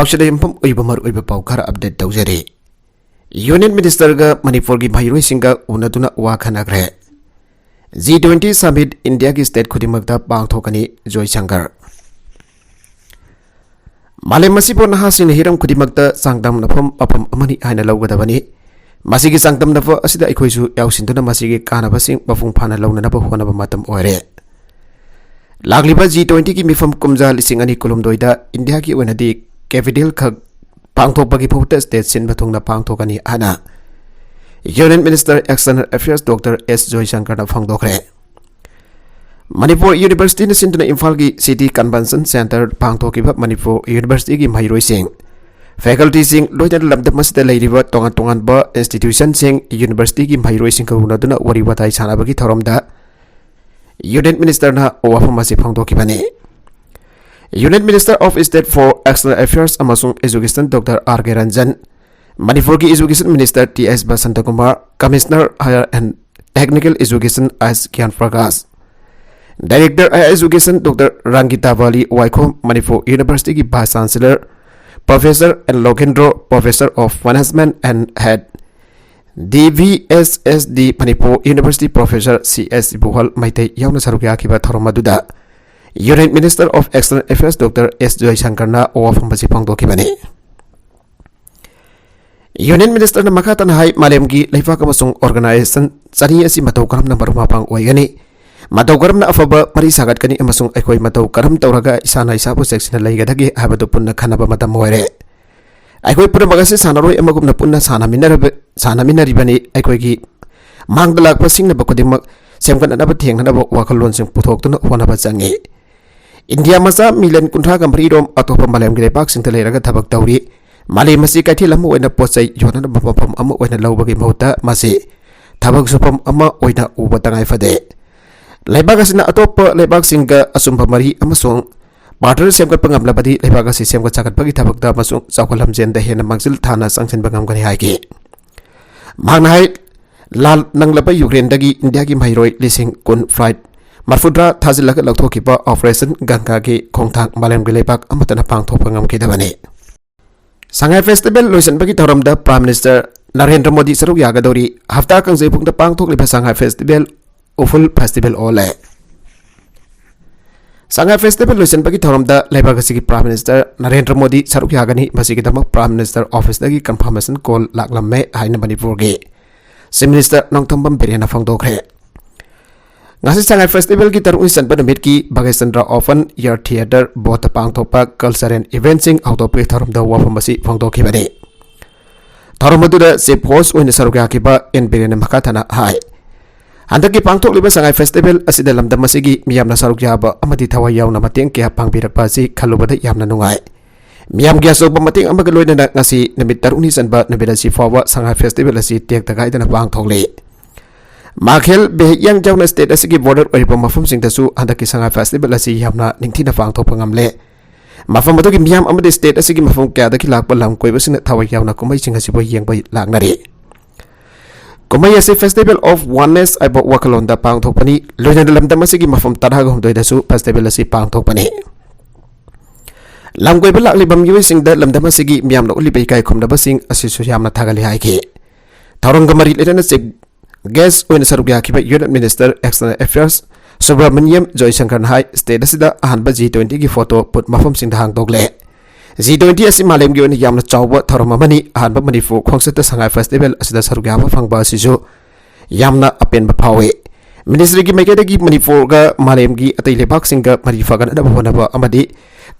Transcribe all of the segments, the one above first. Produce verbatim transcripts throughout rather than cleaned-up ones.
ꯑꯁꯤꯗ ꯌꯨꯝꯐꯝ ꯑꯣꯏꯕ ꯃꯔꯨꯑꯣꯏꯕ ꯄꯥꯎ ꯈꯔ ꯑꯞꯗꯦꯠ ꯇꯧꯖꯔꯤ꯫ ꯌꯨꯅꯤꯌꯟ ꯃꯤꯅꯤꯁꯇꯔꯒ ꯃꯅꯤꯄꯨꯔꯒꯤ ꯃꯍꯩꯔꯣꯏꯁꯤꯡꯒ ꯎꯅꯗꯨꯅ ꯋꯥ ꯈꯟꯅꯈ꯭ꯔꯦ꯫ ꯖꯤ ꯇ꯭ꯋꯦꯟꯇꯤ ꯁꯃꯤꯠ ꯏꯟꯗꯤꯌꯥꯒꯤ ꯁ꯭ꯇꯦꯠ ꯈꯨꯗꯤꯡꯃꯛꯇ ꯄꯥꯡꯊꯣꯛꯀꯅꯤ, ꯖꯣꯏꯁꯪꯀꯔ꯫ ꯃꯥꯂꯦꯝ ꯑꯁꯤꯕꯨ ꯅꯍꯥꯁꯤꯡꯅ ꯍꯤꯔꯝ ꯈꯨꯗꯤꯡꯃꯛꯇ ꯆꯥꯡꯗꯝꯅꯐꯝ ꯃꯐꯝ ꯑꯃꯅꯤ ꯍꯥꯏꯅ ꯂꯧꯒꯗꯕꯅꯤ꯫ ꯃꯁꯤꯒꯤ ꯆꯥꯡꯗꯝꯅꯕ ꯑꯁꯤꯗ ꯑꯩꯈꯣꯏꯁꯨ ꯌꯥꯎꯁꯤꯟꯗꯨꯅ ꯃꯁꯤꯒꯤ ꯀꯥꯟꯅꯕꯁꯤꯡ ꯃꯄꯨꯡ ꯐꯥꯅ ꯂꯧꯅꯅꯕ ꯍꯣꯠꯅꯕ ꯃꯇꯝ ꯑꯣꯏꯔꯦ꯫ ꯂꯥꯛꯂꯤꯕ ꯖꯤ ꯇ꯭ꯋꯦꯟꯇꯤꯒꯤ ꯃꯤꯐꯝ ꯀꯨꯝꯖꯥ ꯂꯤꯁꯤꯡ ꯑꯅꯤ ꯀꯨꯟꯍꯨꯝꯗꯣꯏꯗ ꯏꯟꯗꯤꯌꯥꯒꯤ ꯑꯣꯏꯅꯗꯤ ꯀꯦꯄꯤꯇꯦꯜ ꯈꯛ ꯄꯥꯡꯊꯣꯛꯄꯒꯤ ꯃꯍꯨꯠꯇ ꯁ꯭ꯇꯦꯠ ꯁꯤꯟꯕ ꯊꯨꯡꯅ ꯄꯥꯡꯊꯣꯛꯀꯅꯤ ꯍꯥꯏꯅ union minister external affairs doctor S ꯖꯣꯏꯁꯪꯀꯔꯅ ꯐꯣꯡꯗꯣꯛꯈ꯭ꯔꯦ꯫ ꯃꯅꯤꯄꯨꯔ ꯌꯨꯅꯤꯚꯔꯁꯤꯇꯤꯅ ꯁꯤꯟꯗꯨꯅ ꯏꯝꯐꯥꯜꯒꯤ ꯁꯤꯇꯤ ꯀꯟꯚꯦꯟꯁꯟ ꯁꯦꯟꯇꯔ ꯄꯥꯡꯊꯣꯛꯈꯤꯕ ꯃꯅꯤꯄꯨꯔ ꯌꯨꯅꯤꯚꯔꯁꯤꯇꯤꯒꯤ ꯃꯍꯩꯔꯣꯏꯁꯤꯡ, ꯐꯦꯀꯜꯇꯤꯁꯤꯡ, ꯂꯣꯏꯅꯅ ꯂꯝꯗꯝ ꯑꯁꯤꯗ ꯂꯩꯔꯤꯕ ꯇꯣꯉꯥꯟ ꯇꯣꯉꯥꯟꯕ ꯏꯟꯁꯇꯤꯇ꯭ꯌꯨꯁꯟꯁꯤꯡ, ꯌꯨꯅꯤꯚꯔꯁꯤꯇꯤꯒꯤ ꯃꯍꯩꯔꯣꯏꯁꯤꯡꯒ ꯎꯅꯗꯨꯅ ꯋꯥꯔꯤ ꯋꯥꯇꯥꯏ ꯁꯥꯟꯅꯕꯒꯤ ꯊꯧꯔꯝꯗ ꯌꯨꯅꯤꯌꯟ ꯃꯤꯅꯤꯁꯇꯔꯅ ꯋꯥꯐꯝ ꯑꯁꯤ ꯐꯣꯡꯗꯣꯛꯈꯤꯕꯅꯤ꯫ Union minister of state for external affairs ꯑꯃꯁꯨꯡ education doctor R K Ranjan, ꯃꯅꯤꯄꯨꯔꯒꯤ education minister T S Basantakumar, commissioner higher and technical education S Gyan Prakash, director higher education doctor Rangitabali Waikhom, Manipur ꯌꯨꯅꯤꯚꯔꯁꯤꯇꯤꯒꯤ vice chancellor professor N Lokendro, professor of management and head, D V S S D Manipur university professor C S Ibuhal Meitei ꯌꯥꯎꯅ ꯁꯔꯨꯛ ꯌꯥꯈꯤꯕ ꯊꯧꯔꯝ ꯑꯗꯨꯗ union minister of external affairs doctor S ꯖꯣꯏꯁꯪꯀꯔꯅ ꯋꯥꯐꯝ ꯑꯁꯤ ꯐꯣꯡꯗꯣꯛꯈꯤꯕꯅꯤ꯫ Union ꯃꯤꯅꯤꯁꯇꯔꯅ ꯃꯈꯥ ꯇꯥꯅ ꯍꯥꯏ, ꯃꯥꯂꯦꯝꯒꯤ ꯂꯩꯕꯥꯛ ꯑꯃꯁꯨꯡ ꯑꯣꯔꯒꯅꯥꯏꯖꯦꯁꯟ ꯆꯅꯤ ꯑꯁꯤ ꯃꯇꯧ ꯀꯔꯝꯅ ꯃꯔꯨꯞ ꯃꯄꯥꯡ ꯑꯣꯏꯒꯅꯤ, ꯃꯇꯧ ꯀꯔꯝꯅ ꯑꯐꯕ ꯃꯔꯤ ꯁꯥꯒꯠꯀꯅꯤ ꯑꯃꯁꯨꯡ ꯑꯩꯈꯣꯏ ꯃꯇꯧ ꯀꯔꯝ ꯇꯧꯔꯒ ꯏꯁꯥꯅ ꯏꯁꯥꯕꯨ ꯆꯦꯛꯁꯤꯟꯅ ꯂꯩꯒꯗꯒꯦ ꯍꯥꯏꯕꯗꯨ ꯄꯨꯟꯅ ꯈꯟꯅꯕ ꯃꯇꯝ ꯑꯣꯏꯔꯦ꯫ ꯑꯩꯈꯣꯏ ꯄꯨꯝꯅꯃꯛ ꯑꯁꯤ ꯁꯥꯟꯅꯔꯣꯏ ꯑꯃꯒꯨꯝꯅ ꯄꯨꯟꯅ ꯁꯥꯟꯅꯃꯤꯟꯅꯔꯕ-, ꯁꯥꯟꯅꯃꯤꯟꯅꯔꯤꯕꯅꯤ꯫ ꯑꯩꯈꯣꯏꯒꯤ ꯃꯥꯡꯗ ꯂꯥꯛꯄ ꯁꯤꯡꯅꯕ ꯈꯨꯗꯤꯡꯃꯛ ꯁꯦꯝꯒꯠꯅꯅꯕ ꯊꯦꯡꯅꯅꯕ ꯋꯥꯈꯜꯂꯣꯟꯁꯤꯡ ꯄꯨꯊꯣꯛꯇꯨꯅ ꯍꯣꯠꯅꯕ ꯆꯪꯏ꯫ ꯏꯟꯗꯤꯌꯥ ꯃꯆꯥ ꯃꯤꯂꯤꯌꯟ ꯀꯨꯟꯊ꯭ꯔꯥꯒ ꯃꯔꯤ ꯔꯣꯝ ꯑꯇꯣꯞꯄ ꯃꯥꯂꯦꯝꯒꯤ ꯂꯩꯕꯥꯛꯁꯤꯡꯗ ꯂꯩꯔꯒ ꯊꯕꯛ ꯇꯧꯔꯤ꯫ ꯃꯥꯂꯦꯝ ꯑꯁꯤ ꯀꯩꯊꯦꯜ ꯑꯃ ꯑꯣꯏꯅ ꯄꯣꯠ ꯆꯩ ꯌꯣꯟꯅꯅꯕ ꯃꯐꯝ ꯑꯃ ꯑꯣꯏꯅ ꯂꯧꯕꯒꯤ ꯃꯍꯨꯠꯇ ꯃꯁꯤ ꯊꯕꯛ ꯁꯨꯐꯝ ꯑꯃ ꯑꯣꯏꯅ ꯎꯕ ꯇꯉꯥꯏ ꯐꯗꯦ꯫ ꯂꯩꯕꯥꯛ ꯑꯁꯤꯅ ꯑꯇꯣꯞꯄ ꯂꯩꯕꯥꯛꯁꯤꯡꯒ ꯑꯆꯨꯝꯕ ꯃꯔꯤ ꯑꯃꯁꯨꯡ ꯄꯥꯔꯇꯅꯔ ꯁꯦꯝꯒꯠꯄ ꯉꯝꯂꯕꯗꯤ ꯂꯩꯕꯥꯛ ꯑꯁꯤ ꯁꯦꯝꯒꯠ ꯁꯥꯒꯠꯄꯒꯤ ꯊꯕꯛꯇ ꯑꯃꯁꯨꯡ ꯆꯥꯎꯈꯠ ꯂꯝꯖꯦꯟꯗ ꯍꯦꯟꯅ ꯃꯥꯡꯖꯤꯜ ꯊꯥꯅ ꯆꯪꯁꯤꯟꯕ ꯉꯝꯒꯅꯤ ꯍꯥꯏꯈꯤ꯫ ꯃꯍꯥꯛꯅ ꯍꯥꯏ, ꯂꯥꯟ ꯅꯪꯂꯕ ꯌꯨꯀ꯭ꯔꯦꯟꯗꯒꯤ ꯏꯟꯗꯤꯌꯥꯒꯤ ꯃꯍꯩꯔꯣꯏ ꯂꯤꯁꯤꯡ ꯀꯨꯟ, ꯐ꯭ꯂꯥꯏꯠ ꯃꯔꯐꯨꯇꯔꯥ ꯊꯥꯖꯤꯜꯂꯒ ꯂꯧꯊꯣꯛꯈꯤꯕ ꯑꯣꯄꯔꯦꯁꯟ ꯒꯪꯒꯥꯒꯤ ꯈꯣꯡꯊꯥꯡ ꯃꯥꯂꯦꯝꯒꯤ ꯂꯩꯕꯥꯛ ꯑꯃꯠꯇꯅ ꯄꯥꯡꯊꯣꯛꯄ ꯉꯝꯈꯤꯗꯕꯅꯤ꯫ Sangai Festival ꯂꯣꯏꯁꯤꯟꯕꯒꯤ ꯊꯧꯔꯝꯗ Prime Minister ꯅꯔꯦꯟꯗ꯭ꯔ ꯃꯣꯗꯤ ꯁꯔꯨꯛ ꯌꯥꯒꯗꯧꯔꯤ꯫ ꯍꯞꯇꯥ ꯀꯥꯡꯖꯩꯕꯨꯡꯗ ꯄꯥꯡꯊꯣꯛꯂꯤꯕ Sangai Festival ꯎꯐꯨꯜ festival ꯑꯣꯜꯂꯦ꯫ Sangai Festival ꯂꯣꯏꯁꯤꯟꯕꯒꯤ ꯊꯧꯔꯝꯗ ꯂꯩꯕꯥꯛ ꯑꯁꯤꯒꯤ Prime Minister ꯅꯔꯦꯟꯗ꯭ꯔ ꯃꯣꯗꯤ ꯁꯔꯨꯛ ꯌꯥꯒꯅꯤ꯫ ꯃꯁꯤꯒꯤꯗꯃꯛ Prime Minister Office ꯇꯒꯤ confirmation call ꯂꯥꯛꯂꯝꯃꯦ ꯍꯥꯏꯅ ꯃꯅꯤꯄꯨꯔꯒꯤ Chief Minister ꯅꯣꯡꯊꯣꯝꯕꯝ ꯕꯤꯔꯦꯟꯅ ꯐꯣꯡꯗꯣꯛꯈ꯭ꯔꯦ꯫ ꯉꯁꯤ Sangai Festival ꯒꯤ ꯇꯔꯨꯛꯅꯤ ꯆꯟꯕ ꯅꯨꯃꯤꯠꯀꯤ Bhageshchandra Open Air Theatre ꯕꯣꯠꯇ ꯄꯥꯡꯊꯣꯛꯄ cultural event ꯁꯤꯡ ꯍꯧꯗꯣꯛꯄꯒꯤ ꯊꯧꯔꯝꯗ ꯋꯥꯐꯝ ꯑꯁꯤ ꯐꯣꯡꯗꯣꯛꯈꯤꯕꯅꯤ꯫ ꯊꯧꯔꯝ ꯑꯗꯨꯗ Chief Host ꯑꯣꯏꯅ ꯁꯔꯨꯛ ꯌꯥꯈꯤꯕ ꯑꯦꯟ ꯕꯤꯔꯦꯟꯅ ꯃꯈꯥ ꯇꯥꯅ ꯍꯥꯏ, ꯍꯟꯗꯛꯀꯤ ꯄꯥꯡꯊꯣꯛꯂꯤꯕ Sangai Festival ꯑꯁꯤꯗ ꯂꯝꯗꯝ ꯑꯁꯤꯒꯤ ꯃꯤꯌꯥꯝꯅ ꯁꯔꯨꯛ ꯌꯥꯕ ꯑꯃꯗꯤ ꯊꯋꯥꯏ ꯌꯥꯎꯅ ꯃꯇꯦꯡ ꯀꯌꯥ ꯄꯥꯡꯕꯤꯔꯛꯄ ꯑꯁꯤ ꯈꯜꯂꯨꯕꯗ ꯌꯥꯝꯅ ꯅꯨꯡꯉꯥꯏ꯫ ꯃꯤꯌꯥꯝꯒꯤ ꯑꯆꯧꯕ ꯃꯇꯦꯡ ꯑꯃꯒ ꯂꯣꯏꯅꯅ ꯉꯁꯤ ꯅꯨꯃꯤꯠ ꯇꯔꯨꯛꯅꯤ ꯆꯟꯕ ꯅꯨꯃꯤꯠ ꯑꯁꯤ ꯐꯥꯎꯕ Sangai Festival ꯑꯁꯤ ꯇꯦꯛꯇ ꯀꯥꯏꯗꯅ ꯄꯥꯡꯊꯣꯛꯂꯤ꯫ ꯃꯥꯈꯦꯜ ꯕꯦꯍꯤꯛꯌꯥꯡ ꯌꯥꯎꯅ state ꯑꯁꯤꯒꯤ border ꯑꯣꯏꯔꯤꯕ ꯃꯐꯝꯁꯤꯡꯗꯁꯨ ꯍꯟꯗꯛꯀꯤ Sangai Festival ꯑꯁꯤ ꯌꯥꯝꯅ ꯅꯤꯡꯊꯤꯅ ꯄꯥꯡꯊꯣꯛꯄ ꯉꯝꯂꯦ꯫ ꯃꯐꯝ ꯑꯗꯨꯒꯤ ꯃꯤꯌꯥꯝ ꯑꯃꯗꯤ state ꯑꯁꯤꯒꯤ ꯃꯐꯝ ꯀꯌꯥꯗꯒꯤ ꯂꯥꯛꯄ ꯂꯝ ꯀꯣꯏꯕꯁꯤꯡꯅ ꯊꯋꯥꯏ ꯌꯥꯎꯅ ꯀꯨꯝꯍꯩꯁꯤꯡ ꯑꯁꯤꯕꯨ ꯌꯦꯡꯕ ꯂꯥꯛꯅꯔꯤ꯫ ꯀꯨꯝꯍꯩ ꯑꯁꯤ Festival of Oneness ꯍꯥꯏꯕ ꯋꯥꯈꯜꯂꯣꯟꯗ ꯄꯥꯡꯊꯣꯛꯄꯅꯤ꯫ ꯂꯣꯏꯅꯅ ꯂꯝꯗꯝ ꯑꯁꯤꯒꯤ ꯃꯐꯝ ꯇꯔꯥꯒ ꯍꯨꯝꯗꯣꯏꯗꯁꯨ festival ꯑꯁꯤ ꯄꯥꯡꯊꯣꯛꯄꯅꯤ꯫ ꯂꯝ ꯀꯣꯏꯕ ꯂꯥꯛꯂꯤꯕ ꯃꯤꯑꯣꯏꯁꯤꯡꯗ ꯂꯝꯗꯝ ꯑꯁꯤꯒꯤ ꯃꯤꯌꯥꯝꯅ ꯎꯠꯂꯤꯕ ꯏꯀꯥꯏ ꯈꯨꯝꯅꯕꯁꯤꯡ ꯑꯁꯤꯁꯨ ꯌꯥꯝꯅ ꯊꯥꯒꯠꯂꯤ ꯍꯥꯏꯈꯤ꯫ ꯊꯧꯔꯝꯒ ꯃꯔꯤ ꯂꯩꯅꯅ Chief Guest ꯑꯣꯏꯅ ꯁꯔꯨꯛ ꯌꯥꯈꯤꯕ Union Minister External Affairs Subramaniam ꯖꯣꯏꯁꯪꯀꯔꯅ ꯍꯥꯏ, state ꯑꯁꯤꯗ ꯑꯍꯥꯟꯕ G twenty ꯒꯤ photo booth ꯃꯐꯝꯁꯤꯡꯗ ꯍꯥꯡꯗꯣꯛꯂꯦ꯫ G twenty ꯑꯁꯤ ꯃꯥꯂꯦꯝꯒꯤ ꯑꯣꯏꯅ ꯌꯥꯝꯅ ꯆꯥꯎꯕ ꯊꯧꯔꯝ ꯑꯃꯅꯤ꯫ ꯑꯍꯥꯟꯕ ꯃꯅꯤꯄꯨꯔ ꯈꯣꯡꯆꯠꯇ Sangai Festival ꯑꯁꯤꯗ ꯁꯔꯨꯛ ꯌꯥꯕ ꯐꯪꯕ ꯑꯁꯤꯁꯨ ꯌꯥꯝꯅ ꯑꯄꯦꯟꯕ ꯐꯥꯎꯏ꯫ Ministry ꯒꯤ ꯃꯥꯏꯀꯩꯗꯒꯤ ꯃꯅꯤꯄꯨꯔꯒ ꯃꯥꯂꯦꯝꯒꯤ ꯑꯇꯩ ꯂꯩꯕꯥꯛꯁꯤꯡꯒ ꯃꯔꯤ ꯐꯒꯠꯅꯕ ꯍꯣꯠꯅꯕ ꯑꯃꯗꯤ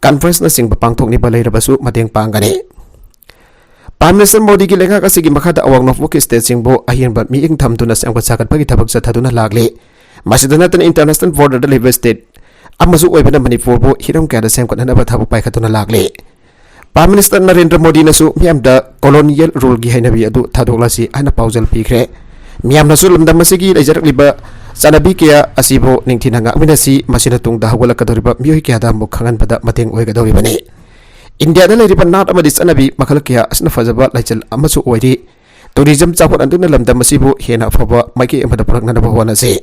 conference ꯅꯆꯤꯡꯕ ꯄꯥꯡꯊꯣꯛꯅꯤꯡꯕ ꯂꯩꯔꯕꯁꯨ ꯃꯇꯦꯡ ꯄꯥꯡꯒꯅꯤ꯫ Prime Minister ꯃꯣꯗꯤꯒꯤ ꯂꯩꯉꯥꯛ ꯑꯁꯤꯒꯤ ꯃꯈꯥꯗ ꯑꯋꯥꯡ ꯅꯣꯡꯄꯣꯛꯀꯤ state ꯁꯤꯡꯕꯨ ꯑꯍꯦꯟꯕ ꯃꯤꯠꯌꯦꯡ ꯊꯝꯗꯨꯅ ꯁꯦꯝꯒꯠ ꯁꯥꯒꯠꯄꯒꯤ ꯊꯕꯛ ꯆꯠꯊꯗꯨꯅ ꯂꯥꯛꯂꯤ꯫ ꯃꯁꯤꯗ ꯅꯠꯇꯅ international border ꯗ ꯂꯩꯕ state ꯑꯃꯁꯨ ꯑꯣꯏꯕꯅ ꯃꯅꯤꯄꯨꯔꯕꯨ ꯍꯤꯔꯝ ꯀꯌꯥꯗ ꯁꯦꯝꯒꯠꯅꯅꯕ ꯊꯕꯛ ꯄꯥꯏꯈꯠꯇꯨꯅ ꯂꯥꯛꯂꯤ꯫ Prime Minister ꯅꯔꯦꯟꯗ꯭ꯔ ꯃꯣꯗꯤꯅꯁꯨ ꯃꯤꯌꯥꯝꯗ colonial rule ꯒꯤ ꯍꯩꯅꯕꯤ ꯑꯗꯨ ꯊꯥꯗꯣꯛꯂꯁꯤ ꯍꯥꯏꯅ ꯄꯥꯎꯖꯦꯜ ꯄꯤꯈ꯭ꯔꯦ꯫ ꯃꯤꯌꯥꯝꯅꯁꯨ ꯂꯝꯗꯝ ꯑꯁꯤꯒꯤ ꯂꯩꯖꯔꯛꯂꯤꯕ ꯆꯠꯅꯕꯤ ꯀꯌꯥ ꯑꯁꯤꯕꯨ ꯅꯤꯡꯊꯤꯅ ꯉꯥꯛꯃꯤꯟꯅꯁꯤ, ꯃꯁꯤꯅ ꯇꯨꯡꯗ ꯍꯧꯒꯠꯂꯛꯀꯗꯧꯔꯤꯕ ꯃꯤꯑꯣꯏ ꯀꯌꯥꯗ ꯑꯃꯨꯛ ꯈꯪꯍꯟꯕꯗ ꯃꯇꯦꯡ ꯑꯣꯏꯒꯗꯧꯔꯤꯕꯅꯤ꯫ ꯏꯟꯗꯤꯌꯥꯗ ꯂꯩꯔꯤꯕ ꯅꯥꯠ ꯑꯃꯗꯤ ꯆꯠꯅꯕꯤ ꯃꯈꯜ ꯀꯌꯥ ꯑꯁꯤꯅ ꯐꯖꯕ ꯂꯥꯏꯆꯠ ꯑꯃꯁꯨ ꯑꯣꯏꯔꯤ꯫ Tourism ꯆꯥꯎꯈꯠꯍꯟꯗꯨꯅ ꯂꯝꯗꯝ ꯑꯁꯤꯕꯨ ꯍꯦꯟꯅ ꯑꯐꯕ ꯃꯥꯏꯀꯩ ꯑꯃꯗ ꯄꯨꯔꯛꯅꯅꯕ ꯍꯣꯠꯅꯁꯤ꯫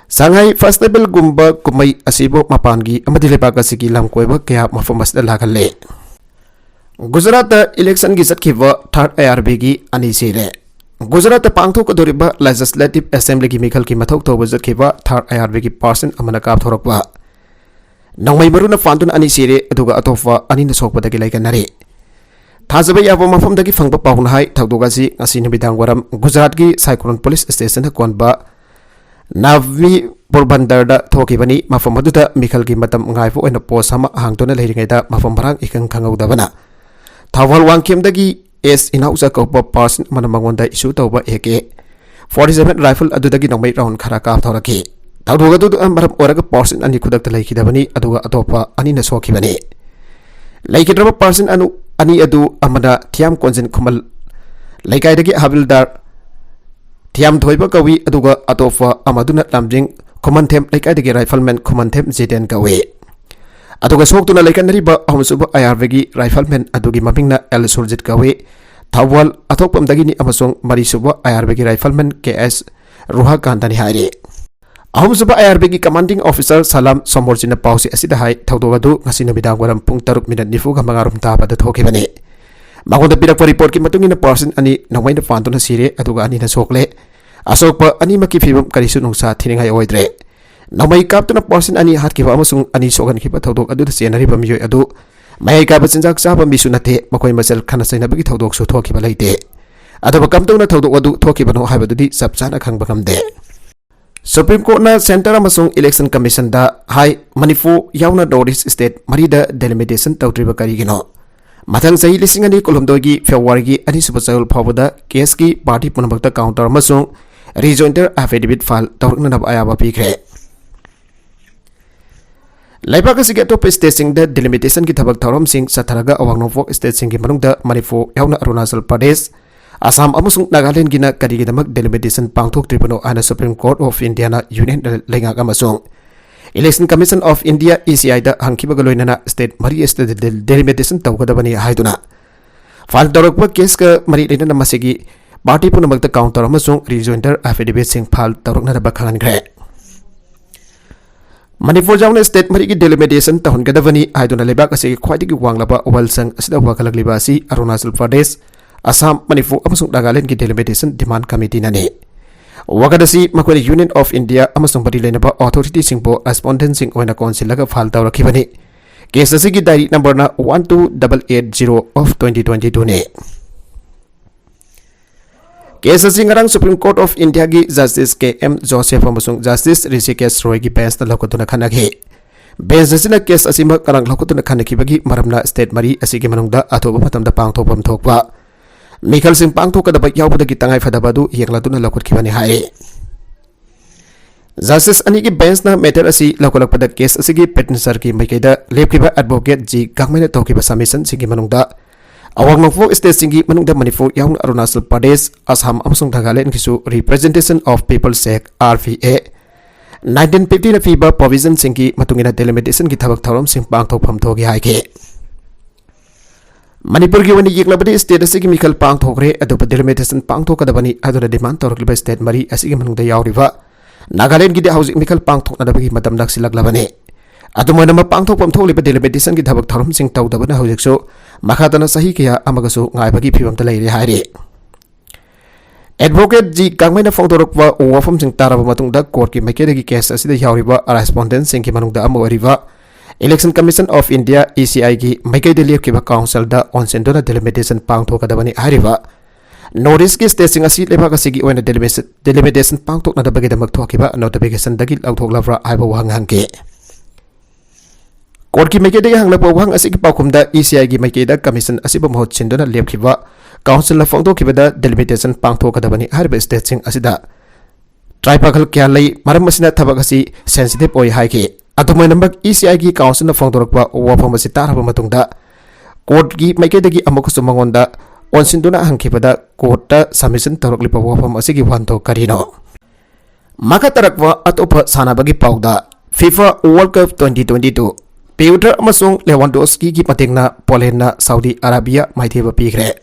Sangai Festival ꯒꯨꯝꯕ ꯀꯨꯝꯍꯩ ꯑꯁꯤꯕꯨ ꯃꯄꯥꯟꯒꯤ ꯑꯃꯗꯤ ꯂꯩꯕꯥꯛ ꯑꯁꯤꯒꯤ ꯂꯝ ꯀꯣꯏꯕ ꯀꯌꯥ ꯃꯐꯝ ꯑꯁꯤꯗ ꯂꯥꯛꯍꯜꯂꯤ꯫ ꯒꯨꯖꯔꯥꯠꯇ ꯏꯂꯦꯛꯁꯟꯒꯤ ꯆꯠꯈꯤꯕ ꯊꯥꯔꯠ ꯑꯥꯏ ꯑꯥꯔ ꯕꯤꯒꯤ ꯑꯅꯤ ꯁꯤꯔꯦ꯫ ꯒꯨꯖꯔꯥꯠꯇ ꯄꯥꯡꯊꯣꯛꯀꯗꯧꯔꯤꯕ ꯂꯦꯖꯤꯁꯂꯦꯇꯤꯚ ꯑꯦꯁꯦꯝꯕ꯭ꯂꯤꯒꯤ ꯃꯤꯈꯜꯒꯤ ꯃꯊꯧ ꯇꯧꯕ ꯆꯠꯈꯤꯕ ꯊꯥꯔꯠ ꯑꯥꯏ ꯑꯥꯔ ꯕꯤꯒꯤ ꯄꯥꯔꯁꯟ ꯑꯃꯅ ꯀꯥꯞꯊꯣꯔꯛꯄ ꯅꯣꯡꯃꯩ ꯃꯔꯨꯅ ꯄꯥꯟꯗꯨꯅ ꯑꯅꯤ ꯁꯤꯔꯦ, ꯑꯗꯨꯒ ꯑꯇꯣꯞꯄ ꯑꯅꯤꯅ ꯁꯣꯛꯄꯗꯒꯤ ꯂꯩꯒꯟꯅꯔꯦ꯫ ꯊꯥꯖꯕ ꯌꯥꯕ ꯃꯐꯝꯗꯒꯤ ꯐꯪꯕ ꯄꯥꯎꯅ ꯍꯥꯏ, ꯊꯧꯗꯣꯛ ꯑꯁꯤ ꯉꯁꯤ ꯅꯨꯃꯤꯗꯥꯡ ꯋꯥꯏꯔꯝ ꯒꯨꯖꯔꯥꯠꯀꯤ ꯁꯥꯏꯀ꯭ꯔꯣꯟ ꯄꯨꯂꯤꯁ ꯁ꯭ꯇꯦꯁꯟꯗ ꯀꯣꯟꯕ ꯅꯚꯤ ꯄꯣꯔꯕꯟꯗꯔꯗ ꯊꯣꯛꯈꯤꯕꯅꯤ꯫ ꯃꯐꯝ ꯑꯗꯨꯗ ꯃꯤꯈꯜꯒꯤ ꯃꯇꯝ ꯉꯥꯏꯕ ꯑꯣꯏꯅ ꯄꯣꯁ ꯑꯃ ꯍꯥꯡꯗꯨꯅ ꯂꯩꯔꯤꯉꯩꯗ ꯃꯐꯝ ꯃꯔꯥꯡ ꯏꯈꯪ ꯈꯪꯍꯧꯗꯕꯅ ꯊꯧꯕꯥꯜ ꯋꯥꯡꯈꯦꯝꯗꯒꯤ ꯑꯦꯁ ꯏꯅꯥꯎꯆꯥ ꯀꯧꯕ ꯄꯥꯔꯁꯟ ꯑꯃꯅ ꯃꯉꯣꯟꯗ ꯏꯁꯨ ꯇꯧꯕ A K forty seven rifle ꯑꯗꯨꯗꯒꯤ ꯅꯣꯡꯃꯩ ꯔꯥꯎꯟ ꯈꯔ ꯀꯥꯞꯊꯣꯔꯛꯈꯤ꯫ ꯊꯧꯗꯣꯛ ꯑꯗꯨꯅ ꯃꯔꯝ ꯑꯣꯏꯔꯒ ꯄꯥꯔꯁꯟ ꯑꯅꯤ ꯈꯨꯗꯛꯇ ꯂꯩꯈꯤꯗꯕꯅꯤ, ꯑꯗꯨꯒ ꯑꯇꯣꯞꯄ ꯑꯅꯤꯅ ꯁꯣꯛꯈꯤꯕꯅꯤ꯫ ꯂꯩꯈꯤꯗ꯭ꯔꯕ ꯄꯥꯔꯁꯟ ꯑꯅꯨ-, ꯑꯅꯤ ꯑꯗꯨ ꯑꯃꯅ ꯊꯤꯌꯥꯝ ꯀꯣꯟꯖꯤꯟ ꯈꯨꯃꯜ ꯂꯩꯀꯥꯏꯗꯒꯤ ꯍꯥꯕꯤꯜꯗꯥꯔ ꯊꯤꯌꯥꯝ ꯊꯣꯏꯕ ꯀꯧꯏ, ꯑꯗꯨꯒ ꯑꯇꯣꯞꯄ ꯑꯃꯗꯨꯅ ꯂꯝꯖꯤꯡ ꯈꯨꯃꯟꯊꯦꯝ ꯂꯩꯀꯥꯏꯗꯒꯤ ꯔꯥꯏꯐꯜꯃꯦꯟ ꯈꯨꯃꯟꯊꯦꯝ ꯖꯤꯇꯦꯟ ꯀꯧꯏ꯫ ꯑꯗꯨꯒ ꯁꯣꯛꯇꯨꯅ ꯂꯩꯈꯠꯅꯔꯤꯕ ꯑꯍꯨꯝꯁꯨꯕ ꯑꯥꯏ ꯑꯥꯔ ꯕꯤꯒꯤ ꯔꯥꯏꯐꯜꯃꯦꯟ ꯑꯗꯨꯒꯤ ꯃꯃꯤꯡꯅ ꯑꯦꯜ ꯁꯨꯔꯖꯤꯠ ꯀꯧꯏ꯫ ꯊꯧꯕꯥꯜ ꯑꯊꯣꯛꯄꯝꯗꯒꯤꯅꯤ ꯑꯃꯁꯨꯡ ꯃꯔꯤꯁꯨꯕ ꯑꯥꯏ ꯑꯥꯔ ꯕꯤꯒꯤ ꯔꯥꯏꯐꯜꯃꯦꯟ ꯀꯦ ꯑꯦꯁ ꯔꯨꯍꯥꯀꯥꯟꯇꯅꯤ ꯍꯥꯏꯔꯤ꯫ ꯑꯍꯨꯝꯁꯨꯕ ꯑꯥꯏ ꯑꯥꯔ ꯕꯤꯒꯤ ꯀꯃꯥꯟꯗꯤꯡ ꯑꯣꯐꯤꯁꯥꯔ ꯁꯂꯥꯝ ꯁꯣꯃꯣꯔꯖꯤꯅ ꯄꯥꯎꯆꯦ ꯑꯁꯤꯗ ꯍꯥꯏ, ꯊꯧꯗꯣꯛ ꯑꯗꯨ ꯉꯁꯤ ꯅꯨꯃꯤꯗꯥꯡ ꯋꯥꯏꯔꯝ ꯄꯨꯡ ꯇꯔꯨꯛ ꯃꯤꯅꯠ ꯅꯤꯐꯨꯒ ꯃꯉꯥ ꯔꯣꯝ ꯇꯥꯕꯗ ꯊꯣꯛꯈꯤꯕꯅꯤ꯫ ꯃꯉꯣꯟꯗ ꯄꯤꯔꯛꯄ ꯔꯤꯄꯣꯔꯠꯀꯤ ꯃꯇꯨꯡ ꯏꯟꯅ ꯄꯥꯔꯁꯟ ꯑꯅꯤ ꯅꯣꯡꯃꯩꯅ ꯄꯥꯟꯗꯨꯅ ꯁꯤꯔꯦ, ꯑꯗꯨꯒ ꯑꯅꯤꯅ ꯁꯣꯛꯂꯦ꯫ ꯑꯁꯣꯛꯄ ꯑꯅꯤꯃꯛꯀꯤ ꯐꯤꯕꯝ ꯀꯔꯤꯁꯨ ꯅꯨꯡꯁꯥ ꯊꯤꯅꯤꯡꯉꯥꯏ ꯑꯣꯏꯗ꯭ꯔꯦ꯫ ꯅꯣꯡꯃꯩ ꯀꯥꯞꯇꯨꯅ ꯄꯥꯔꯁꯟ ꯑꯅꯤ ꯍꯥꯠꯈꯤꯕ ꯑꯃꯁꯨꯡ ꯑꯅꯤ ꯁꯣꯛꯍꯟꯈꯤꯕ ꯊꯧꯗꯣꯛ ꯑꯗꯨꯗ ꯆꯦꯟꯅꯔꯤꯕ ꯃꯤꯑꯣꯏ ꯑꯗꯨ ꯃꯌꯥꯏ ꯀꯥꯏꯕ ꯆꯤꯟꯖꯥꯛ ꯆꯥꯕ ꯃꯤꯁꯨ ꯅꯠꯇꯦ꯫ ꯃꯈꯣꯏ ꯃꯁꯦꯜ ꯈꯠꯅ ꯆꯩꯅꯕꯒꯤ ꯊꯧꯗꯣꯛꯁꯨ ꯊꯣꯛꯈꯤꯕ ꯂꯩꯇꯦ꯫ ꯑꯗꯨꯕꯨ ꯀꯝꯗꯧꯅ ꯊꯧꯗꯣꯛ ꯑꯗꯨ ꯊꯣꯛꯈꯤꯕꯅꯣ ꯍꯥꯏꯕꯗꯨꯗꯤ ꯆꯞ ꯆꯥꯅ ꯈꯪꯕ ꯉꯝꯗꯦ꯫ ꯁꯨꯄ꯭ꯔꯤꯝ ꯀꯣꯔꯠꯅ ꯁꯦꯟꯇꯔ ꯑꯃꯁꯨꯡ ꯏꯂꯦꯛꯁꯟ ꯀꯃꯤꯁꯟꯗ ꯍꯥꯏ, ꯃꯅꯤꯄꯨꯔ ꯌꯥꯎꯅ ꯅꯣꯔꯠ ꯏꯁ ꯁ꯭ꯇꯦꯠ ꯃꯔꯤꯗ ꯗꯦꯂꯤꯃꯤꯇꯦꯁꯟ ꯇꯧꯗ꯭ꯔꯤꯕ ꯀꯔꯤꯒꯤꯅꯣ? ꯃꯊꯪ ꯆꯍꯤ ꯂꯤꯁꯤꯡ ꯑꯅꯤ ꯀꯨꯟꯍꯨꯝꯗꯣꯏꯒꯤ ꯐꯦꯕ꯭ꯔꯨꯋꯥꯔꯤꯒꯤ ꯑꯅꯤꯁꯨꯕ ꯆꯌꯣꯜ ꯐꯥꯎꯕꯗ ꯀꯦꯁꯀꯤ ꯄꯥꯔꯇꯤ ꯄꯨꯝꯅꯃꯛꯇ ꯀꯥꯎꯟꯇꯔ ꯑꯃꯁꯨꯡ ꯔꯤꯖꯣꯏꯟꯗꯔ ꯑꯦꯐꯤꯗꯦꯚꯤꯠ ꯐꯥꯏꯜ ꯇꯧꯔꯛꯅꯅꯕ ꯑꯌꯥꯕ ꯄꯤꯈ꯭ꯔꯦ꯫ ꯂꯩꯕꯥꯛ ꯑꯁꯤꯒꯤ ꯑꯇꯣꯞꯄ ꯁ꯭ꯇꯦꯠꯁꯤꯡꯗ ꯗꯤꯂꯤꯃꯤꯇꯦꯁꯟꯒꯤ ꯊꯕꯛ ꯊꯧꯔꯝꯁꯤꯡ ꯆꯠꯊꯔꯒ ꯑꯋꯥꯡ ꯅꯣꯡꯄꯣꯛ ꯁ꯭ꯇꯦꯠꯁꯤꯡꯒꯤ ꯃꯅꯨꯡꯗ ꯃꯅꯤꯄꯨꯔ ꯌꯥꯎꯅ ꯑꯔꯨꯅꯥꯆꯜ ꯄ꯭ꯔꯗꯦꯁ, ꯑꯁꯥꯝ ꯑꯃꯁꯨꯡ ꯅꯥꯒꯥꯂꯦꯟꯒꯤꯅ ꯀꯔꯤꯒꯤꯗꯃꯛ ꯗꯤꯂꯤꯃꯤꯇꯦꯁꯟ ꯄꯥꯡꯊꯣꯛꯇ꯭ꯔꯤꯕꯅꯣ ꯍꯥꯏꯅ supreme court of Indian union ꯂꯩꯉꯥꯛ ꯑꯃꯁꯨꯡ election commission of India, E ꯁꯤ ꯑꯥꯏꯗ ꯍꯪꯈꯤꯕꯒ ꯂꯣꯏꯅꯅ ꯁ꯭ꯇꯦꯠ ꯃꯔꯤ ꯑꯁꯤꯗ ꯗꯤꯂꯤꯃꯤꯇꯦꯁꯟ ꯇꯧꯒꯗꯕꯅꯤ ꯍꯥꯏꯗꯨꯅ ꯐꯥꯏꯜ ꯇꯧꯔꯛꯄ ꯀꯦꯁꯀ ꯃꯔꯤ ꯂꯩꯅꯅ ꯃꯁꯤꯒꯤ ꯄꯥꯔꯇꯤ ꯄꯨꯝꯅꯃꯛꯇ ꯀꯥꯎꯟꯇꯔ ꯑꯃꯁꯨꯡ ꯔꯤꯖꯣꯏꯟꯗꯔ ꯑꯦꯐꯤꯗꯦꯚꯤꯠꯁꯤꯡ ꯐꯥꯏꯜ ꯇꯧꯔꯛꯅꯅꯕ ꯈꯪꯍꯟꯈ꯭ꯔꯦ꯫ ꯃꯅꯤꯄꯨꯔ ꯌꯥꯎꯅ state ꯃꯔꯤꯒꯤ delimitation ꯇꯧꯍꯟꯒꯗꯕꯅꯤ ꯍꯥꯏꯗꯨꯅ ꯂꯩꯕꯥꯛ ꯑꯁꯤꯒꯤ ꯈ꯭ꯋꯥꯏꯗꯒꯤ ꯋꯥꯡꯂꯕ ꯋꯥꯌꯦꯜꯁꯪ ꯑꯁꯤꯗ ꯋꯥꯀꯠꯂꯛꯂꯤꯕ ꯑꯁꯤ ꯑꯔꯨꯅꯥꯆꯜ ꯄ꯭ꯔꯗꯦꯁ, ꯑꯁꯥꯝ, ꯃꯅꯤꯄꯨꯔ ꯑꯃꯁꯨꯡ ꯅꯥꯒꯥꯂꯦꯟꯗꯒꯤ delimitation demand committeeꯅꯅꯤ꯫ ꯋꯥꯀꯠ ꯑꯁꯤ ꯃꯈꯣꯏꯅ Union of India ꯑꯃꯁꯨꯡ ꯃꯔꯤ ꯂꯩꯅꯕ authorityꯁꯤꯡꯕꯨ respondentꯁꯤꯡ ꯑꯣꯏꯅ ꯀꯣꯟꯁꯤꯜꯂꯒ file ꯇꯧꯔꯛꯈꯤꯕꯅꯤ꯫ Case ꯑꯁꯤꯒꯤ diary numberꯅ one two double eight zero of twenty twenty twoꯅꯤ꯫ Case ꯑꯁꯤ ꯉꯔꯥꯡ Supreme Court of Indiaꯒꯤ Justice K M Joseph ꯑꯃꯁꯨꯡ Justice Hrishikesh Royꯒꯤ benchꯅ ꯂꯧꯈꯠꯇꯨꯅ ꯈꯟꯅꯈꯤ꯫ Bench ꯑꯁꯤꯅ case ꯑꯁꯤꯃꯛ ꯉꯔꯥꯡ ꯂꯧꯈꯠꯇꯨꯅ ꯈꯟꯅꯈꯤꯕꯒꯤ ꯃꯔꯝꯅ state ꯃꯔꯤ ꯑꯁꯤꯒꯤ ꯃꯅꯨꯡꯗ ꯑꯊꯨꯕ ꯃꯇꯝꯗ ꯄꯥꯡꯊꯣꯛꯐꯝ ꯊꯣꯛꯄ ꯃꯤꯈꯜꯁꯤꯡ ꯄꯥꯡꯊꯣꯛꯀꯗꯕ ꯌꯥꯎꯕꯗꯒꯤ ꯇꯉꯥꯏꯐꯗꯕ ꯑꯗꯨ ꯌꯦꯡꯂꯗꯨꯅ ꯂꯧꯈꯠꯈꯤꯕꯅꯤ ꯍꯥꯏꯔꯤ꯫ Justice ꯑꯅꯤꯒꯤ benchꯅ matter ꯑꯁꯤ ꯂꯧꯈꯠꯂꯛꯄꯗ case ꯑꯁꯤꯒꯤ petitionerꯒꯤ ꯃꯥꯏꯀꯩꯗ ꯂꯦꯞꯈꯤꯕ advocate G ꯒꯥꯡꯃꯩꯅ ꯇꯧꯈꯤꯕ submissionꯁꯤꯡꯒꯤ ꯃꯅꯨꯡꯗ ꯑꯋꯥꯡ ꯅꯣꯡꯄꯣꯛ stateꯁꯤꯡꯒꯤ ꯃꯅꯨꯡꯗ ꯃꯅꯤꯄꯨꯔ ꯌꯥꯎꯅ ꯑꯔꯨꯅꯥꯆꯜ ꯄ꯭ꯔꯗꯦꯁ, ꯑꯁꯥꯝ ꯑꯃꯁꯨꯡ ꯅꯥꯒꯥꯂꯦꯟꯗꯒꯤꯁꯨ Representation of People Act, R P A, nineteen fiftyꯅ ꯄꯤꯕ provisionꯁꯤꯡꯒꯤ ꯃꯇꯨꯡ ꯏꯟꯅ delimitationꯒꯤ ꯊꯕꯛ ꯊꯧꯔꯝꯁꯤꯡ ꯄꯥꯡꯊꯣꯛꯐꯝ ꯊꯣꯛꯏ ꯍꯥꯏꯈꯤ꯫ ꯃꯅꯤꯄꯨꯔꯒꯤ ꯑꯣꯏꯅ ꯌꯦꯡꯂꯕꯗꯤ state ꯑꯁꯤꯒꯤ ꯃꯤꯈꯜ ꯄꯥꯡꯊꯣꯛꯈ꯭ꯔꯦ, ꯑꯗꯨꯕꯨ delimitation ꯄꯥꯡꯊꯣꯛꯀꯗꯕꯅꯤ ꯍꯥꯏꯗꯨꯅ demand ꯇꯧꯔꯛꯂꯤꯕ state ꯃꯔꯤ ꯑꯁꯤꯒꯤ ꯃꯅꯨꯡꯗ ꯌꯥꯎꯔꯤꯕ ꯅꯥꯒꯥꯂꯦꯟꯗꯒꯤꯗꯤ ꯍꯧꯖꯤꯛ ꯃꯤꯈꯜ ꯄꯥꯡꯊꯣꯛꯅꯅꯕꯒꯤ ꯃꯇꯝ ꯅꯛꯁꯤꯜꯂꯛꯂꯕꯅꯤ꯫ ꯑꯗꯨꯝ ꯑꯣꯏꯅꯃꯛ, ꯄꯥꯡꯊꯣꯛꯐꯝ ꯊꯣꯛꯂꯤꯕ delimitation ꯒꯤ ꯊꯕꯛ ꯊꯧꯔꯝꯁꯤꯡ ꯇꯧꯗꯕꯅ ꯍꯧꯖꯤꯛꯁꯨ ꯃꯈꯥ ꯇꯥꯅ ꯆꯍꯤ ꯀꯌꯥ ꯑꯃꯒꯁꯨ ꯉꯥꯏꯕꯒꯤ ꯐꯤꯚꯝꯗ ꯂꯩꯔꯦ ꯍꯥꯏꯔꯤ꯫ Advocate G ꯒꯥꯡꯃꯩꯅ ꯐꯣꯡꯗꯣꯔꯛꯄ ꯋꯥꯐꯝꯁꯤꯡ ꯇꯥꯔꯕ ꯃꯇꯨꯡꯗ, court ꯀꯤ ꯃꯥꯏꯀꯩꯗꯒꯤ case ꯑꯁꯤꯗ ꯌꯥꯎꯔꯤꯕ respondent ꯁꯤꯡꯒꯤ ꯃꯅꯨꯡꯗ ꯑꯃ ꯑꯣꯏꯔꯤꯕ Election Commission of India, E C I ꯒꯤ ꯃꯥꯏꯀꯩꯗ ꯂꯦꯞꯈꯤꯕ council ꯗ ꯑꯣꯟꯁꯤꯟꯗꯨꯅ delimitation ꯄꯥꯡꯊꯣꯛꯀꯗꯕꯅꯤ ꯍꯥꯏꯔꯤꯕ North East ꯀꯤ state ꯁꯤꯡ ꯑꯁꯤ ꯂꯩꯕꯥꯛ ꯑꯁꯤꯒꯤ ꯑꯣꯏꯅ delimitation, delimitation ꯄꯥꯡꯊꯣꯛꯅꯗꯕꯒꯤꯗꯃꯛ ꯊꯣꯛꯈꯤꯕ notification ꯗꯒꯤ ꯂꯧꯊꯣꯛꯂꯕ꯭ꯔꯥ ꯍꯥꯏꯕ ꯋꯥꯍꯪ ꯍꯪꯈꯤ꯫ Court ꯀꯤ ꯃꯥꯏꯀꯩꯗꯒꯤ ꯍꯪꯂꯛꯄ ꯋꯥꯍꯪ ꯑꯁꯤꯒꯤ ꯄꯥꯎꯈꯨꯝꯗ, E C I ꯒꯤ ꯃꯥꯏꯀꯩꯗ commission ꯑꯁꯤꯕꯨ ꯃꯍꯨꯠ ꯁꯤꯟꯗꯨꯅ ꯂꯦꯞꯈꯤꯕ council ꯅ ꯐꯣꯡꯗꯣꯛꯈꯤꯕꯗ delimitation ꯄꯥꯡꯊꯣꯛꯀꯗꯕꯅꯤ ꯍꯥꯏꯔꯤꯕ state ꯁꯤꯡ ꯑꯁꯤꯗ ꯇ꯭ꯔꯥꯏꯄꯥꯈꯜ ꯀꯌꯥ ꯂꯩ, ꯃꯔꯝ ꯑꯁꯤꯅ ꯊꯕꯛ ꯑꯁꯤ sensitive ꯑꯣꯏ ꯍꯥꯏꯈꯤ꯫ ꯑꯗꯨꯝ ꯑꯣꯏꯅꯃꯛ, E C I ꯒꯤ council ꯅ ꯐꯣꯡꯗꯣꯔꯛꯄ ꯋꯥꯐꯝ ꯑꯁꯤ ꯇꯥꯔꯕ ꯃꯇꯨꯡꯗ, court ꯀꯤ ꯃꯥꯏꯀꯩꯗꯒꯤ ꯑꯃꯨꯛꯀꯁꯨ ꯃꯉꯣꯟꯗ ꯑꯣꯟꯁꯤꯟꯗꯨꯅ ꯍꯪꯈꯤꯕꯗ, court ꯇ submission ꯇꯧꯔꯛꯂꯤꯕ ꯋꯥꯐꯝ ꯑꯁꯤꯒꯤ ꯋꯥꯍꯟꯊꯣꯛ ꯀꯔꯤꯅꯣ? ꯃꯈꯥ ꯇꯥꯔꯛꯄ ꯑꯇꯣꯞꯄ ꯁꯥꯟꯅꯕꯒꯤ ꯄꯥꯎꯗ, FIFA World Cup twenty twenty-two, Piotr ꯑꯃꯁꯨꯡ Lewandowski ꯒꯤ ꯃꯇꯦꯡꯅ Poland ꯅ Saudi Arabia ꯃꯥꯏꯊꯤꯕ ꯄꯤꯈ꯭ꯔꯦ꯫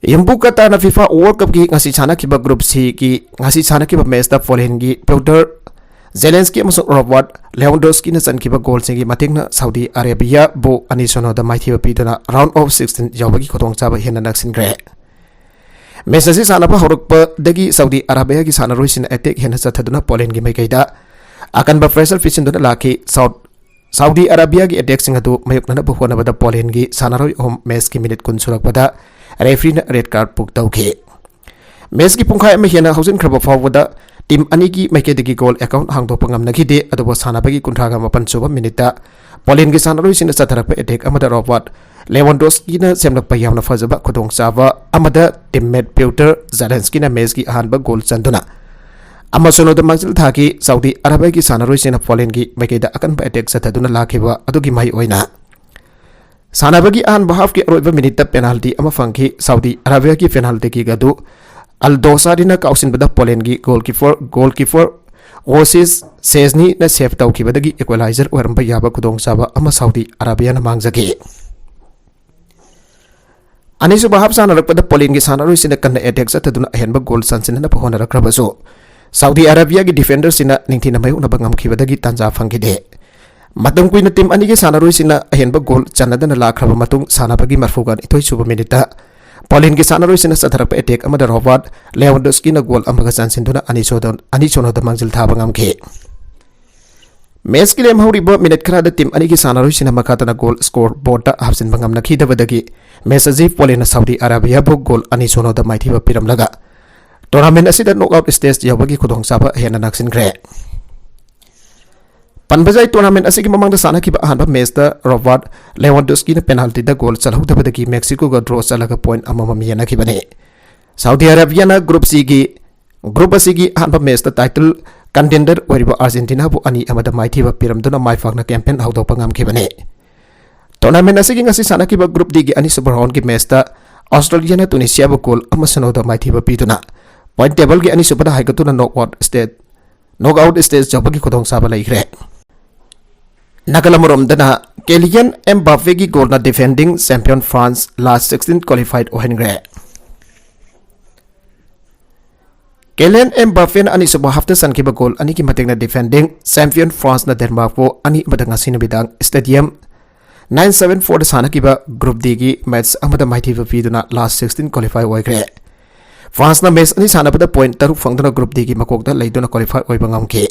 ꯌꯨꯝꯕꯨ ꯀꯇꯥꯔꯅ FIFA World Cupꯀꯤ ꯉꯁꯤ ꯁꯥꯟꯅꯈꯤꯕ Group Cꯒꯤ ꯉꯁꯤ ꯁꯥꯟꯅꯈꯤꯕ matchꯇ Polandꯒꯤ Piotr Zelenski ꯑꯃꯁꯨꯡ Robert Lewandowskiꯅ ꯆꯟꯈꯤꯕ goalꯁꯤꯡꯒꯤ ꯃꯇꯦꯡꯅ Saudi Arabiaꯕꯨ ꯑꯅꯤ ꯁꯤꯅꯣꯗ ꯃꯥꯏꯊꯤꯕ ꯄꯤꯗꯨꯅ round of sixteen ꯌꯧꯕꯒꯤ ꯈꯨꯗꯣꯡꯆꯥꯕ ꯍꯦꯟꯅ ꯅꯛꯁꯤꯟꯈ꯭ꯔꯦ꯫ Match ꯑꯁꯤ ꯁꯥꯟꯅꯕ ꯍꯧꯔꯛꯄꯗꯒꯤ Saudi Arabiaꯒꯤ ꯁꯥꯟꯅꯔꯣꯏꯁꯤꯡꯅ attack ꯍꯦꯟꯅ ꯆꯠꯊꯗꯨꯅ Polandꯒꯤ ꯃꯥꯏꯀꯩꯗ ꯑꯀꯟꯕ pressure ꯄꯤꯁꯤꯟꯗꯨꯅ ꯂꯥꯛꯈꯤ꯫ South Saudi Arabiaꯒꯤ attackꯁꯤꯡ ꯑꯗꯨ ꯃꯥꯌꯣꯛꯅꯅꯕ ꯍꯣꯠꯅꯕꯗ Polandꯒꯤ ꯁꯥꯟꯅꯔꯣꯏ ꯑꯍꯨꯝ matchꯀꯤ minute ꯀꯨꯟ ꯁꯨꯔꯛꯄꯗ refereeꯅ red card book ꯇꯧꯈꯤ꯫ Matchꯀꯤ ꯄꯨꯡꯈꯥꯏ ꯑꯃ ꯍꯦꯟꯅ ꯍꯧꯖꯤꯟꯈ꯭ꯔꯕ ꯐꯥꯎꯕꯗ team ꯑꯅꯤꯒꯤ ꯃꯥꯏꯀꯩꯗꯒꯤ goal account ꯍꯥꯡꯗꯣꯛꯄ ꯉꯝꯅꯈꯤꯗꯦ, ꯑꯗꯨꯕꯨ ꯁꯥꯟꯅꯕꯒꯤ ꯀꯨꯟꯊ꯭ꯔꯥꯒ ꯃꯥꯄꯟ ꯁꯨꯕ minuteꯇ Polandꯒꯤ ꯁꯥꯟꯅꯔꯣꯏꯁꯤꯡꯅ ꯆꯠꯊꯔꯛꯄ attack ꯑꯃꯗ Robert Lewandowskiꯅ ꯁꯦꯝꯂꯛꯄ ꯌꯥꯝꯅ ꯐꯖꯕ ꯈꯨꯗꯣꯡꯆꯥꯕ ꯑꯃꯗ teammate Piotr Zelenskiꯅ matchꯀꯤ ꯑꯍꯥꯟꯕ goal ꯆꯟꯗꯨꯅ ꯑꯃ ꯁꯤꯅꯣꯗ ꯃꯥꯡꯖꯤꯜ ꯊꯥꯈꯤ꯫ Saudi Arabiaꯒꯤ ꯁꯥꯟꯅꯔꯣꯏꯁꯤꯡꯅ Polandꯒꯤ ꯃꯥꯏꯀꯩꯗ ꯑꯀꯟꯕ attack ꯆꯠꯊꯗꯨꯅ ꯂꯥꯛꯈꯤꯕ ꯑꯗꯨꯒꯤ ꯃꯍꯩ ꯑꯣꯏꯅ ꯁꯥꯟꯅꯕꯒꯤ ꯑꯍꯥꯟꯕ halfꯀꯤ ꯑꯔꯣꯏꯕ minuteꯇ penalty ꯑꯃ ꯐꯪꯈꯤ꯫ Saudi Arabiaꯒꯤ penalty kick ꯑꯗꯨ Al Dosariꯅ ꯀꯥꯎꯁꯤꯟꯕꯗ Polandꯒꯤ goalkeeper goalkeeper Wojciech Szczesnyꯅ save ꯇꯧꯈꯤꯕꯗꯒꯤ equalizer ꯑꯣꯏꯔꯝꯕ ꯌꯥꯕ ꯈꯨꯗꯣꯡꯆꯥꯕ ꯑꯃ Saudi Arabiaꯅ ꯃꯥꯡꯖꯈꯤ꯫ ꯑꯅꯤꯁꯨꯕ half ꯁꯥꯟꯅꯔꯛꯄꯗ Polandꯒꯤ ꯁꯥꯟꯅꯔꯣꯏꯁꯤꯡꯅ ꯀꯟꯅ attack ꯆꯠꯊꯗꯨꯅ ꯑꯍꯦꯟꯕ goal ꯆꯟꯁꯤꯟꯅꯅꯕ ꯍꯣꯠꯅꯔꯛꯈ꯭ꯔꯕꯁꯨ Saudi Arabiaꯒꯤ defenderꯁꯤꯡꯅ ꯅꯤꯡꯊꯤꯅ ꯃꯥꯌꯣꯛꯅꯕ ꯉꯝꯈꯤꯕꯗꯒꯤ ꯇꯥꯟꯖꯥ ꯐꯪꯈꯤꯗꯦ꯫ ꯃꯇꯝ ꯀꯨꯏꯅ team ꯑꯅꯤꯒꯤ ꯁꯥꯟꯅꯔꯣꯏꯁꯤꯡꯅ ꯑꯍꯦꯟꯕ goal ꯆꯟꯅꯗꯅ ꯂꯥꯛꯈ꯭ꯔꯕ ꯃꯇꯨꯡ ꯁꯥꯟꯅꯕꯒꯤ ꯃꯔꯐꯨꯒ ꯅꯤꯊꯣꯏ ꯁꯨꯕ minuteꯇ Polandꯒꯤ ꯁꯥꯟꯅꯔꯣꯏꯁꯤꯡꯅ ꯆꯠꯊꯔꯛꯄ attack ꯑꯃꯗ Robert Lewandowskiꯅ goal ꯑꯃꯒ ꯆꯟꯁꯤꯟꯗꯨꯅ ꯑꯅꯤ ꯁꯤꯅꯣꯗ ꯃꯥꯡꯖꯤꯜ ꯊꯥꯕ ꯉꯝꯈꯤ꯫ Matchꯀꯤ ꯂꯦꯝꯍꯧꯔꯤꯕ minute ꯈꯔꯗ team ꯑꯅꯤꯒꯤ ꯁꯥꯟꯅꯔꯣꯏꯁꯤꯡꯅ ꯃꯈꯥ ꯇꯥꯅ goal scoreboardꯇ ꯍꯥꯞꯆꯤꯟꯕ ꯉꯝꯅꯈꯤꯗꯕꯗꯒꯤ match ꯑꯁꯤ Polandꯅ Saudi Arabiaꯕꯨ goal ꯑꯅꯤ ꯁꯤꯅꯣꯗ ꯃꯥꯏꯊꯤꯕ ꯄꯤꯔꯝꯂꯒ tournament ꯑꯁꯤꯗ knockout stage ꯌꯧꯕꯒꯤ ꯈꯨꯗꯣꯡꯆꯥꯕ ꯍꯦꯟꯅ ꯅꯛꯁꯤꯟꯈ꯭ꯔꯦ꯫ ꯄꯟꯕꯖꯥꯏ, tournament ꯑꯁꯤꯒꯤ ꯃꯃꯥꯡꯗ ꯁꯥꯟꯅꯈꯤꯕ ꯑꯍꯥꯟꯕ matchꯇ Robert Lewandowskiꯅ penaltyꯗ goal ꯆꯜꯍꯧꯗꯕꯗꯒꯤ Mexicoꯒ draw ꯆꯠꯂꯒ point ꯑꯃꯃꯝ ꯌꯦꯟꯅꯈꯤꯕꯅꯤ꯫ Saudi Arabiaꯅ Group Cꯒꯤ group ꯑꯁꯤꯒꯤ ꯑꯍꯥꯟꯕ matchꯇ title contender ꯑꯣꯏꯔꯤꯕ Argentinaꯕꯨ ꯑꯅꯤ ꯑꯃꯗ ꯃꯥꯏꯊꯤꯕ ꯄꯤꯔꯝꯗꯨꯅ ꯃꯥꯏ ꯄꯥꯛꯅ campaign ꯍꯧꯗꯣꯛꯄ ꯉꯝꯈꯤꯕꯅꯤ꯫ Tournament ꯑꯁꯤꯒꯤ ꯉꯁꯤ ꯁꯥꯟꯅꯈꯤꯕ Group Dꯒꯤ ꯑꯅꯤꯁꯨꯕ roundꯒꯤ matchꯇ Australiaꯅ Tunisiaꯕꯨ goal ꯑꯃ ꯁꯤꯅꯣꯗ ꯃꯥꯏꯊꯤꯕ ꯄꯤꯗꯨꯅ point tableꯒꯤ ꯑꯅꯤꯁꯨꯕꯗ ꯍꯥꯏꯒꯠꯇꯨꯅ knockout stage knockout stage ꯌꯧꯕꯒꯤ ꯈꯨꯗꯣꯡꯆꯥꯕ ꯂꯩꯈ꯭ꯔꯦ꯫ ꯅꯥꯀꯜ ꯑꯃꯔꯣꯝꯗꯅ Kylian Mbappeꯒꯤ goalꯅ defending champion France last sixteen qualified ꯑꯣꯏꯍꯟꯈ꯭ꯔꯦ꯫ ꯀꯤꯂꯤꯌꯥꯟ ꯑꯦꯝꯕꯥꯄꯦꯅ ꯑꯅꯤꯁꯨꯕ ꯍꯥꯐꯇ ꯆꯟꯈꯤꯕ ꯒꯣꯜ ꯑꯅꯤꯒꯤ ꯃꯇꯦꯡꯅ defending champion ꯐ꯭ꯔꯥꯟꯁꯅ ꯗꯦꯟꯃꯥꯔꯛꯄꯨ ꯑꯅꯤ ꯑꯃꯗ ꯉꯁꯤ ꯅꯨꯃꯤꯗꯥꯡ stadium nine seven four ꯗ ꯁꯥꯟꯅꯈꯤꯕ Group D ꯒꯤ match ꯑꯃꯗ ꯃꯥꯏꯊꯤꯕ ꯄꯤꯗꯨꯅ last sixteen qualify ꯑꯣꯏꯈ꯭ꯔꯦ꯫ ꯐ꯭ꯔꯥꯟꯁꯅ match ꯑꯅꯤ ꯁꯥꯟꯅꯕꯗ point ꯇꯔꯨꯛ ꯐꯪꯗꯨꯅ Group D ꯒꯤ ꯃꯀꯣꯛꯇ ꯂꯩꯗꯨꯅ qualify ꯑꯣꯏꯕ ꯉꯝꯈꯤ꯫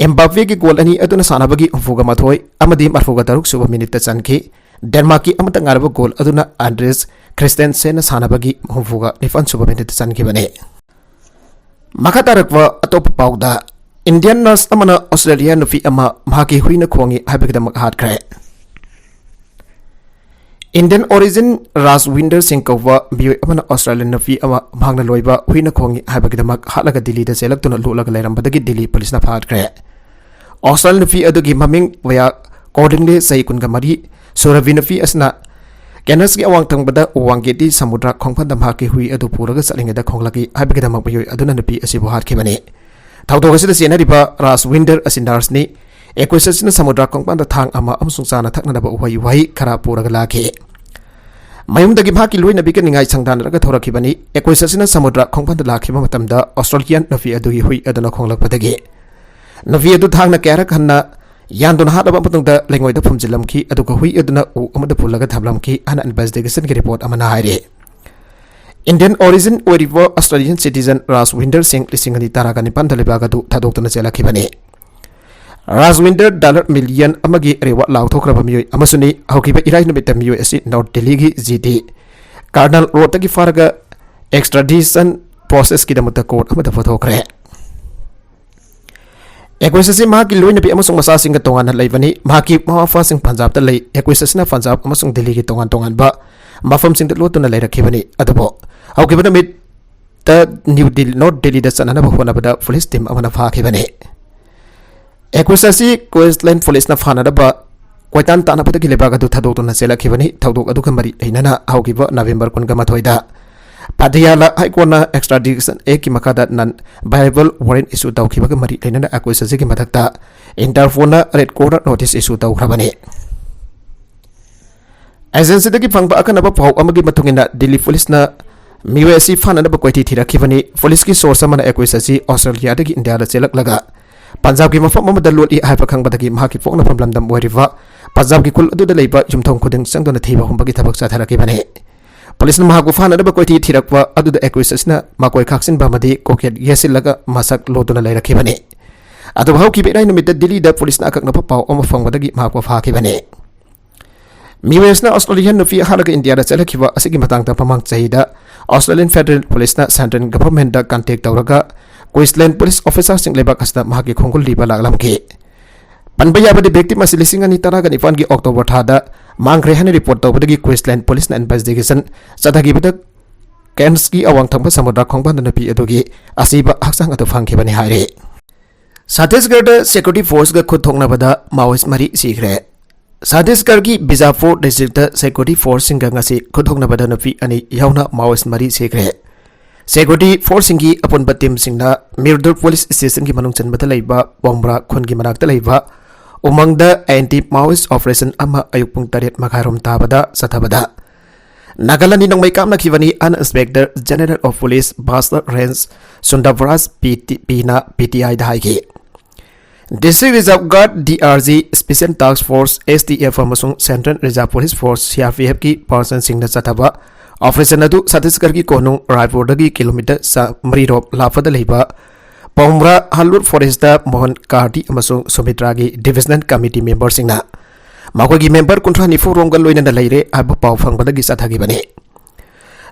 ꯑꯦꯝꯕꯥꯄꯦꯒꯤ ꯒꯣꯜ ꯑꯅꯤ ꯑꯗꯨꯅ ꯁꯥꯟꯅꯕꯒꯤ ꯍꯨꯝꯐꯨꯒ ꯃꯥꯊꯣꯏ ꯑꯃꯗꯤ ꯃꯔꯐꯨꯒ ꯇꯔꯨꯛ ꯁꯨꯕ ꯃꯤꯅꯤꯠꯇ ꯆꯟꯈꯤ꯫ ꯗꯦꯟꯃꯥꯔꯛꯀꯤ ꯑꯃꯠꯇ ꯉꯥꯏꯔꯕ ꯒꯣꯜ ꯑꯗꯨꯅ ꯑꯟꯗ꯭ꯔꯦꯁ ꯈ꯭ꯔꯤꯁꯇꯦꯟꯁꯦꯟꯅ ꯁꯥꯟꯅꯕꯒꯤ ꯍꯨꯝꯐꯨꯒ ꯅꯤꯄꯥꯟ ꯁꯨꯕ ꯃꯤꯅꯤꯠꯇ ꯆꯟꯈꯤꯕꯅꯤ꯫ ꯃꯈꯥ ꯇꯥꯔꯛꯄ ꯑꯇꯣꯞꯄ ꯄꯥꯎꯗ, Indian nurse ꯑꯃꯅ Australia ꯅꯨꯄꯤ ꯑꯃ ꯃꯍꯥꯛꯀꯤ ꯍꯨꯏꯅ ꯈꯣꯡꯏ ꯍꯥꯏꯕꯒꯤꯗꯃꯛ ꯍꯥꯠꯈ꯭ꯔꯦ꯫ Indian origin ꯔꯥꯖꯋꯤꯟꯗꯔ ꯁꯤꯡ ꯀꯧꯕ ꯃꯤꯑꯣꯏ ꯑꯃꯅ Australian ꯅꯨꯄꯤ ꯑꯃ ꯃꯍꯥꯛꯅ ꯂꯣꯏꯕ ꯍꯨꯏꯅ ꯈꯣꯡꯏ ꯍꯥꯏꯕꯒꯤꯗꯃꯛ ꯍꯥꯠꯂꯒ ꯗꯤꯜꯂꯤꯗ ꯆꯦꯜꯂꯛꯇꯨꯅ ꯂꯣꯠꯂꯒ ꯂꯩꯔꯝꯕꯗꯒꯤ ꯗꯤꯜꯂꯤ ꯄꯨꯂꯤꯁꯅ ꯐꯥꯈ꯭ꯔꯦ꯫ Australian ꯅꯨꯄꯤ ꯑꯗꯨꯒꯤ ꯃꯃꯤꯡ ꯋꯌꯥ ꯀꯣꯔꯗꯤꯡꯂꯤ, ꯆꯍꯤ ꯀꯨꯟꯒ ꯃꯔꯤ ꯁꯨꯔꯕꯤ ꯅꯨꯄꯤ ꯑꯁꯤꯅ ꯀꯦꯅꯁꯀꯤ ꯑꯋꯥꯡ ꯊꯪꯕꯗ ꯋꯥꯡꯒꯦꯇꯤ ꯁꯃꯨꯗ꯭ꯔ ꯈꯣꯡꯐꯝꯗ ꯃꯍꯥꯛꯀꯤ ꯍꯨꯏ ꯑꯗꯨ ꯄꯨꯔꯒ ꯆꯠꯂꯤꯉꯩꯗ ꯈꯣꯡꯂꯛꯏ ꯍꯥꯏꯕꯒꯤꯗꯃꯛ ꯃꯤꯑꯣꯏ ꯑꯗꯨꯅ ꯅꯨꯄꯤ ꯑꯁꯤꯕꯨ ꯍꯥꯠꯈꯤꯕꯅꯤ꯫ ꯊꯧꯗꯣꯛ ꯑꯁꯤꯗ ꯆꯦꯟꯅꯔꯤꯕ ꯔꯥꯖꯋꯤꯟꯗꯔ ꯑꯁꯤ nurse ꯅꯤ꯫ Accused ꯑꯁꯤꯅ ꯁꯃꯨꯗ꯭ꯔ ꯈꯣꯡꯕꯥꯟꯗ ꯊꯥꯡ ꯑꯃ ꯑꯃꯁꯨꯡ ꯆꯥꯅ ꯊꯛꯅꯅꯕ ꯎꯍꯩ ꯋꯥꯍꯩ ꯈꯔ ꯄꯨꯔꯒ ꯂꯥꯛꯈꯤ꯫ ꯃꯌꯨꯝꯗꯒꯤ ꯃꯍꯥꯛꯀꯤ ꯂꯣꯏꯅꯕꯤꯒ ꯅꯤꯡꯉꯥꯏ ꯁꯪꯗꯥꯅꯔꯒ ꯊꯣꯔꯛꯈꯤꯕꯅꯤ꯫ Accused ꯑꯁꯤꯅ ꯁꯃꯨꯗ꯭ꯔ ꯈꯣꯡꯕꯥꯟꯗ ꯂꯥꯛꯈꯤꯕ ꯃꯇꯝꯗ Australian ꯅꯨꯄꯤ ꯑꯗꯨꯒꯤ ꯍꯨꯏ ꯑꯗꯨꯅ ꯈꯣꯡꯂꯛꯄꯗꯒꯤ ꯅꯨꯄꯤ ꯑꯗꯨ ꯊꯥꯡꯅ ꯀꯌꯥꯔꯛ ꯍꯟꯅ ꯌꯥꯟꯗꯨꯅ ꯍꯥꯠꯂꯕ ꯃꯇꯨꯡꯗ ꯂꯩꯉꯣꯏꯗ ꯐꯨꯝꯖꯤꯜꯂꯝꯈꯤ, ꯑꯗꯨꯒ ꯍꯨꯏ ꯑꯗꯨꯅ ꯎ ꯑꯃꯗ ꯄꯨꯜꯂꯒ ꯊꯝꯂꯝꯈꯤ ꯍꯥꯏꯅ investigation ꯒꯤ report ꯑꯃꯅ ꯍꯥꯏꯔꯤ꯫ Indian origin ꯑꯣꯏꯔꯤꯕ Australian citizen ꯔꯥꯖꯋꯤꯟꯗꯔ ꯁꯤꯡ ꯂꯤꯁꯤꯡ ꯑꯅꯤ ꯇꯔꯥꯒ ꯅꯤꯄꯥꯟꯗ ꯂꯩꯕꯥꯛ ꯑꯗꯨ ꯊꯥꯗꯣꯛꯇꯨꯅ ꯆꯦꯜꯂꯛꯈꯤꯕꯅꯤ꯫ ꯔꯥꯖꯋꯤꯟꯗꯔ dollar million ꯑꯃꯒꯤ reward ꯂꯥꯎꯊꯣꯛꯈ꯭ꯔꯕ ꯃꯤꯑꯣꯏ ꯑꯃꯁꯨꯅꯤ꯫ ꯍꯧꯈꯤꯕ ꯏꯔꯥꯏ ꯅꯨꯃꯤꯠꯇ ꯃꯤꯑꯣꯏ ꯑꯁꯤ North Delhi ꯒꯤ G T Colonel Road ꯇꯒꯤ ꯐꯥꯔꯒ extradition process ꯀꯤꯗꯃꯛꯇ court ꯑꯃꯗ ꯄꯨꯊꯣꯛꯈ꯭ꯔꯦ꯫ Accused ꯑꯁꯤ ꯃꯍꯥꯛꯀꯤ ꯂꯣꯏꯅꯕꯤ ꯑꯃꯁꯨꯡ ꯃꯆꯥꯁꯤꯡꯒ ꯇꯣꯉꯥꯟꯅ ꯂꯩꯕꯅꯤ꯫ ꯃꯍꯥꯛꯀꯤ ꯃꯃꯥ ꯃꯄꯥꯁꯤꯡ ꯄꯟꯖꯥꯕꯇ ꯂꯩ꯫ Accused ꯑꯁꯤꯅ ꯄꯟꯖꯥꯕ ꯑꯃꯁꯨꯡ ꯗꯤꯜꯂꯤꯒꯤ ꯇꯣꯉꯥꯟ ꯇꯣꯉꯥꯟꯕ ꯃꯐꯝꯁꯤꯡꯗ ꯂꯣꯠꯇꯨꯅ ꯂꯩꯔꯛꯈꯤꯕꯅꯤ꯫ ꯑꯗꯨꯕꯨ ꯍꯧꯈꯤꯕ ꯅꯨꯃꯤꯠꯇ ꯅ꯭ꯌꯨ ꯗꯤꯜꯂꯤ, North Delhi ꯗ ꯆꯠꯅꯅꯕ ꯍꯣꯠꯅꯕꯗ police team ꯑꯃꯅ ꯐꯥꯈꯤꯕꯅꯤ꯫ Accused ꯑꯁꯤ Queensland police ꯅ ꯐꯥꯅꯅꯕ ꯀꯣꯏꯇꯥꯟ ꯇꯥꯟꯅꯕꯗꯒꯤ ꯂꯩꯕꯥꯛ ꯑꯗꯨ ꯊꯥꯗꯣꯛꯇꯨꯅ ꯆꯦꯜꯂꯛꯈꯤꯕꯅꯤ꯫ ꯊꯧꯗꯣꯛ ꯑꯗꯨꯒ ꯃꯔꯤ ꯂꯩꯅꯅ ꯍꯧꯈꯤꯕ November ꯀꯨꯟꯒ ꯃꯥꯊꯣꯏꯗ Patiala High Court ꯅ extradition act ꯀꯤ ꯃꯈꯥꯗ non bail warrant issue ꯇꯧꯈꯤꯕꯒ ꯃꯔꯤ ꯂꯩꯅꯅ accused ꯑꯁꯤꯒꯤ ꯃꯊꯛꯇ Interpol ꯅ red corner notice issue ꯇꯧꯈ꯭ꯔꯕꯅꯤ꯫ Agency ꯗꯒꯤ ꯐꯪꯕ ꯑꯈꯟꯅꯕ ꯄꯥꯎ ꯑꯃꯒꯤ ꯃꯇꯨꯡ ꯏꯟꯅ, ꯗꯤꯜꯂꯤ police ꯅ ꯃꯤꯑꯣꯏ ꯑꯁꯤ ꯐꯥꯅꯅꯕ ꯀꯣꯏꯊꯤ ꯊꯤꯔꯛꯈꯤꯕꯅꯤ꯫ ꯄꯨꯂꯤꯁꯀꯤ ꯁꯣꯔꯁ ꯑꯃꯅ ꯑꯦꯀ꯭ꯌꯨꯁ ꯑꯁꯤ ꯑꯣꯁꯇ꯭ꯔꯦꯂꯤꯌꯥꯗꯒꯤ ꯏꯟꯗꯤꯌꯥꯗ ꯆꯦꯜꯂꯛꯂꯒ ꯄꯟꯖꯥꯕꯀꯤ ꯃꯐꯝ ꯑꯃꯗ ꯂꯣꯠꯂꯤ ꯍꯥꯏꯕ ꯈꯪꯕꯗꯒꯤ ꯃꯍꯥꯛꯀꯤ ꯄꯣꯛꯅꯐꯝ ꯂꯝꯗꯝ ꯑꯣꯏꯔꯤꯕ ꯄꯟꯖꯥꯕꯀꯤ ꯈꯨꯜ ꯑꯗꯨꯗ ꯂꯩꯕ ꯌꯨꯝꯊꯣꯡ ꯈꯨꯗꯤꯡ ꯆꯪꯗꯨꯅ ꯊꯤꯕ ꯍꯨꯝꯕꯒꯤ ꯊꯕꯛ ꯆꯠꯊꯔꯛꯈꯤꯕꯅꯤ꯫ ꯄꯨꯂꯤꯁꯅ ꯃꯍꯥꯛꯄꯨ ꯐꯥꯅꯅꯕ ꯀꯣꯏꯊꯤ ꯊꯤꯔꯛꯄ ꯑꯗꯨꯗ ꯑꯦꯀ꯭ꯌꯨꯁ ꯑꯁꯤꯅ ꯃꯀꯣꯏ ꯈꯥꯛꯆꯤꯟꯕ ꯑꯃꯗꯤ ꯀꯣꯛꯌꯦꯠ ꯌꯦꯠꯁꯤꯜꯂꯒ ꯃꯁꯛ ꯂꯣꯠꯇꯨꯅ ꯂꯩꯔꯛꯈꯤꯕꯅꯤ꯫ ꯑꯗꯨꯕꯨ ꯍꯧꯈꯤꯕ ꯏꯔꯥꯏ ꯅꯨꯃꯤꯠꯇ ꯗꯤꯜꯂꯤꯗ ꯄꯨꯂꯤꯁꯅ ꯑꯀꯛꯅꯕ ꯄꯥꯎ ꯑꯃ ꯐꯪꯕꯗꯒꯤ ꯃꯍꯥꯛꯄꯨ ꯐꯥꯈꯤꯕꯅꯤ꯫ ꯃꯤꯑꯣꯏ ꯑꯁꯤꯅ ꯑꯣꯁꯇ꯭ꯔꯦꯂꯤꯌꯥꯟ ꯅꯨꯄꯤ ꯍꯥꯠꯂꯒ ꯏꯟꯗꯤꯌꯥꯗ ꯆꯠꯂꯛꯈꯤꯕ ꯑꯁꯤꯒꯤ ꯃꯇꯥꯡꯗ ꯃꯃꯥꯡ ꯆꯍꯤꯗ ꯑꯣꯁꯇ꯭ꯔꯦꯂꯤꯌꯥꯟ ꯐꯦꯗꯔꯦꯜ ꯄꯨꯂꯤꯁꯅ ꯁꯦꯟꯇ꯭ꯔꯦꯜ ꯒꯚꯔꯟꯃꯦꯟꯠꯇ ꯀꯟꯇꯦꯛ ꯇꯧꯔꯒ ꯀ꯭ꯋꯤꯟꯁꯂꯦꯟ ꯄꯨꯂꯤꯁ ꯑꯣꯐꯤꯁꯥꯔꯁꯤꯡ ꯂꯩꯕꯥꯛ ꯑꯁꯤꯗ ꯃꯍꯥꯛꯀꯤ ꯈꯣꯡꯒꯨꯜ ꯂꯤꯕ ꯂꯥꯛꯂꯝꯈꯤ꯫ ꯄꯟꯕ ꯌꯥꯕꯗꯤ, ꯚꯤꯛꯇꯤꯝ ꯑꯁꯤ ꯂꯤꯁꯤꯡ ꯑꯅꯤ ꯇꯔꯥꯒ ꯅꯤꯄꯥꯟꯒꯤ ꯑꯣꯛꯇꯣꯕꯔ ꯊꯥꯗ ꯃꯥꯡꯈ꯭ꯔꯦ ꯍꯥꯏꯅ ꯔꯤꯄꯣꯔꯠ ꯇꯧꯕꯗꯒꯤ ꯀ꯭ꯋꯤꯟꯁꯂꯦꯟ ꯄꯨꯂꯤꯁꯅ ꯏꯟꯚꯦꯁꯇꯤꯒꯦꯁꯟ ꯆꯠꯊꯈꯤꯕꯗ ꯀꯦꯟꯁꯀꯤ ꯑꯋꯥꯡ ꯊꯪꯕ ꯁꯃꯨꯗ꯭ꯔ ꯈꯣꯡꯕꯥꯟꯗ ꯅꯨꯄꯤ ꯑꯗꯨꯒꯤ ꯑꯁꯤꯕ ꯍꯛꯆꯥꯡ ꯑꯗꯨ ꯐꯪꯈꯤꯕꯅꯤ ꯍꯥꯏꯔꯤ꯫ ꯁꯠꯇꯤꯁꯒꯔꯗ ꯁꯦꯀ꯭ꯌꯨꯔꯤꯇꯤ ꯐꯣꯔꯁꯀ ꯈꯨꯠ ꯊꯣꯛꯅꯕꯗ ꯃꯥꯑꯣꯏꯁ ꯃꯔꯤ ꯁꯤꯈ꯭ꯔꯦ꯫ ꯁꯠꯇꯤꯁꯒꯔꯒꯤ ꯕꯤꯖꯥꯄꯨꯔ ꯗꯤꯁꯇ꯭ꯔꯤꯛꯇ ꯁꯦꯀ꯭ꯌꯨꯔꯤꯇꯤ ꯐꯣꯔꯁꯁꯤꯡꯒ ꯉꯁꯤ ꯈꯨꯠ ꯊꯣꯛꯅꯕꯗ ꯅꯨꯄꯤ ꯑꯅꯤ ꯌꯥꯎꯅ ꯃꯥꯑꯣꯏꯁ ꯃꯔꯤ ꯁꯤꯈ꯭ꯔꯦ꯫ ꯁꯦꯀ꯭ꯌꯨꯔꯤꯇꯤ ꯐꯣꯔꯁꯁꯤꯡꯒꯤ ꯑꯄꯨꯟꯕ ꯇꯤꯝꯁꯤꯡꯅ ꯃꯤꯔꯗꯨꯔ ꯄꯨꯂꯤꯁ ꯁ꯭ꯇꯦꯁꯟꯒꯤ ꯃꯅꯨꯡ ꯆꯟꯕꯗ ꯂꯩꯕ ꯄꯣꯡꯕ꯭ꯔꯥ ꯈꯨꯟꯒꯤ ꯃꯅꯥꯛꯇ ꯂꯩꯕ ꯎꯃꯪꯗ ꯑꯦꯟꯇꯤ ꯃꯥꯑꯣꯏꯁ ꯑꯣꯄꯔꯦꯁꯟ ꯑꯃ ꯑꯌꯨꯛ ꯄꯨꯡ ꯇꯔꯦꯠ ꯃꯈꯥꯏꯔꯣꯝ ꯇꯥꯕꯗ ꯆꯠꯊꯕꯗ ꯅꯥꯒꯥꯂꯦꯟꯗꯤ ꯅꯣꯡꯃꯩ ꯀꯥꯞꯅꯈꯤꯕꯅꯤ ꯍꯥꯏꯅ inspector general of police Bastar range Sundarraj P T-, ꯄꯤꯅ ꯄꯤꯇꯤꯑꯥꯏꯗ ꯍꯥꯏꯈꯤ꯫ District reserve guard, D R G, special task force, S T F, ꯑꯃꯁꯨꯡ central reserve police force, C R P ꯑꯦꯐꯀꯤ ꯄꯥꯔꯁꯟꯁꯤꯡꯅ ꯆꯠꯊꯕ ꯑꯣꯄꯔꯦꯁꯟ ꯑꯗꯨ ꯁꯠꯇꯤꯁꯒꯔꯒꯤ ꯀꯣꯅꯨꯡ ꯔꯥꯏꯄꯨꯔꯗꯒꯤ ꯀꯤꯂꯣꯃꯤꯇꯔ ꯆꯥ-, ꯃꯔꯤꯔꯣꯝ ꯂꯥꯞꯄꯗ ꯂꯩꯕ ꯄꯧꯃ꯭ꯔꯥ ꯍꯜꯂꯨꯔ ꯐꯣꯔꯦꯁꯇ ꯃꯣꯍꯟ ꯀꯥꯔꯇꯤ ꯑꯃꯁꯨꯡ ꯁꯨꯃꯤꯇ꯭ꯔꯥꯒꯤ ꯗꯤꯚꯤꯖꯅꯦꯜ ꯀꯃꯤꯇꯤ ꯃꯦꯝꯕꯔꯁꯤꯡꯅ ꯃꯈꯣꯏꯒꯤ ꯃꯦꯝꯕꯔ ꯀꯨꯟꯊ꯭ꯔꯥ ꯅꯤꯐꯨ ꯔꯣꯝꯒ ꯂꯣꯏꯅꯅ ꯂꯩꯔꯦ ꯍꯥꯏꯕ ꯄꯥꯎ ꯐꯪꯕꯗꯒꯤ ꯆꯠꯊꯈꯤꯕꯅꯤ꯫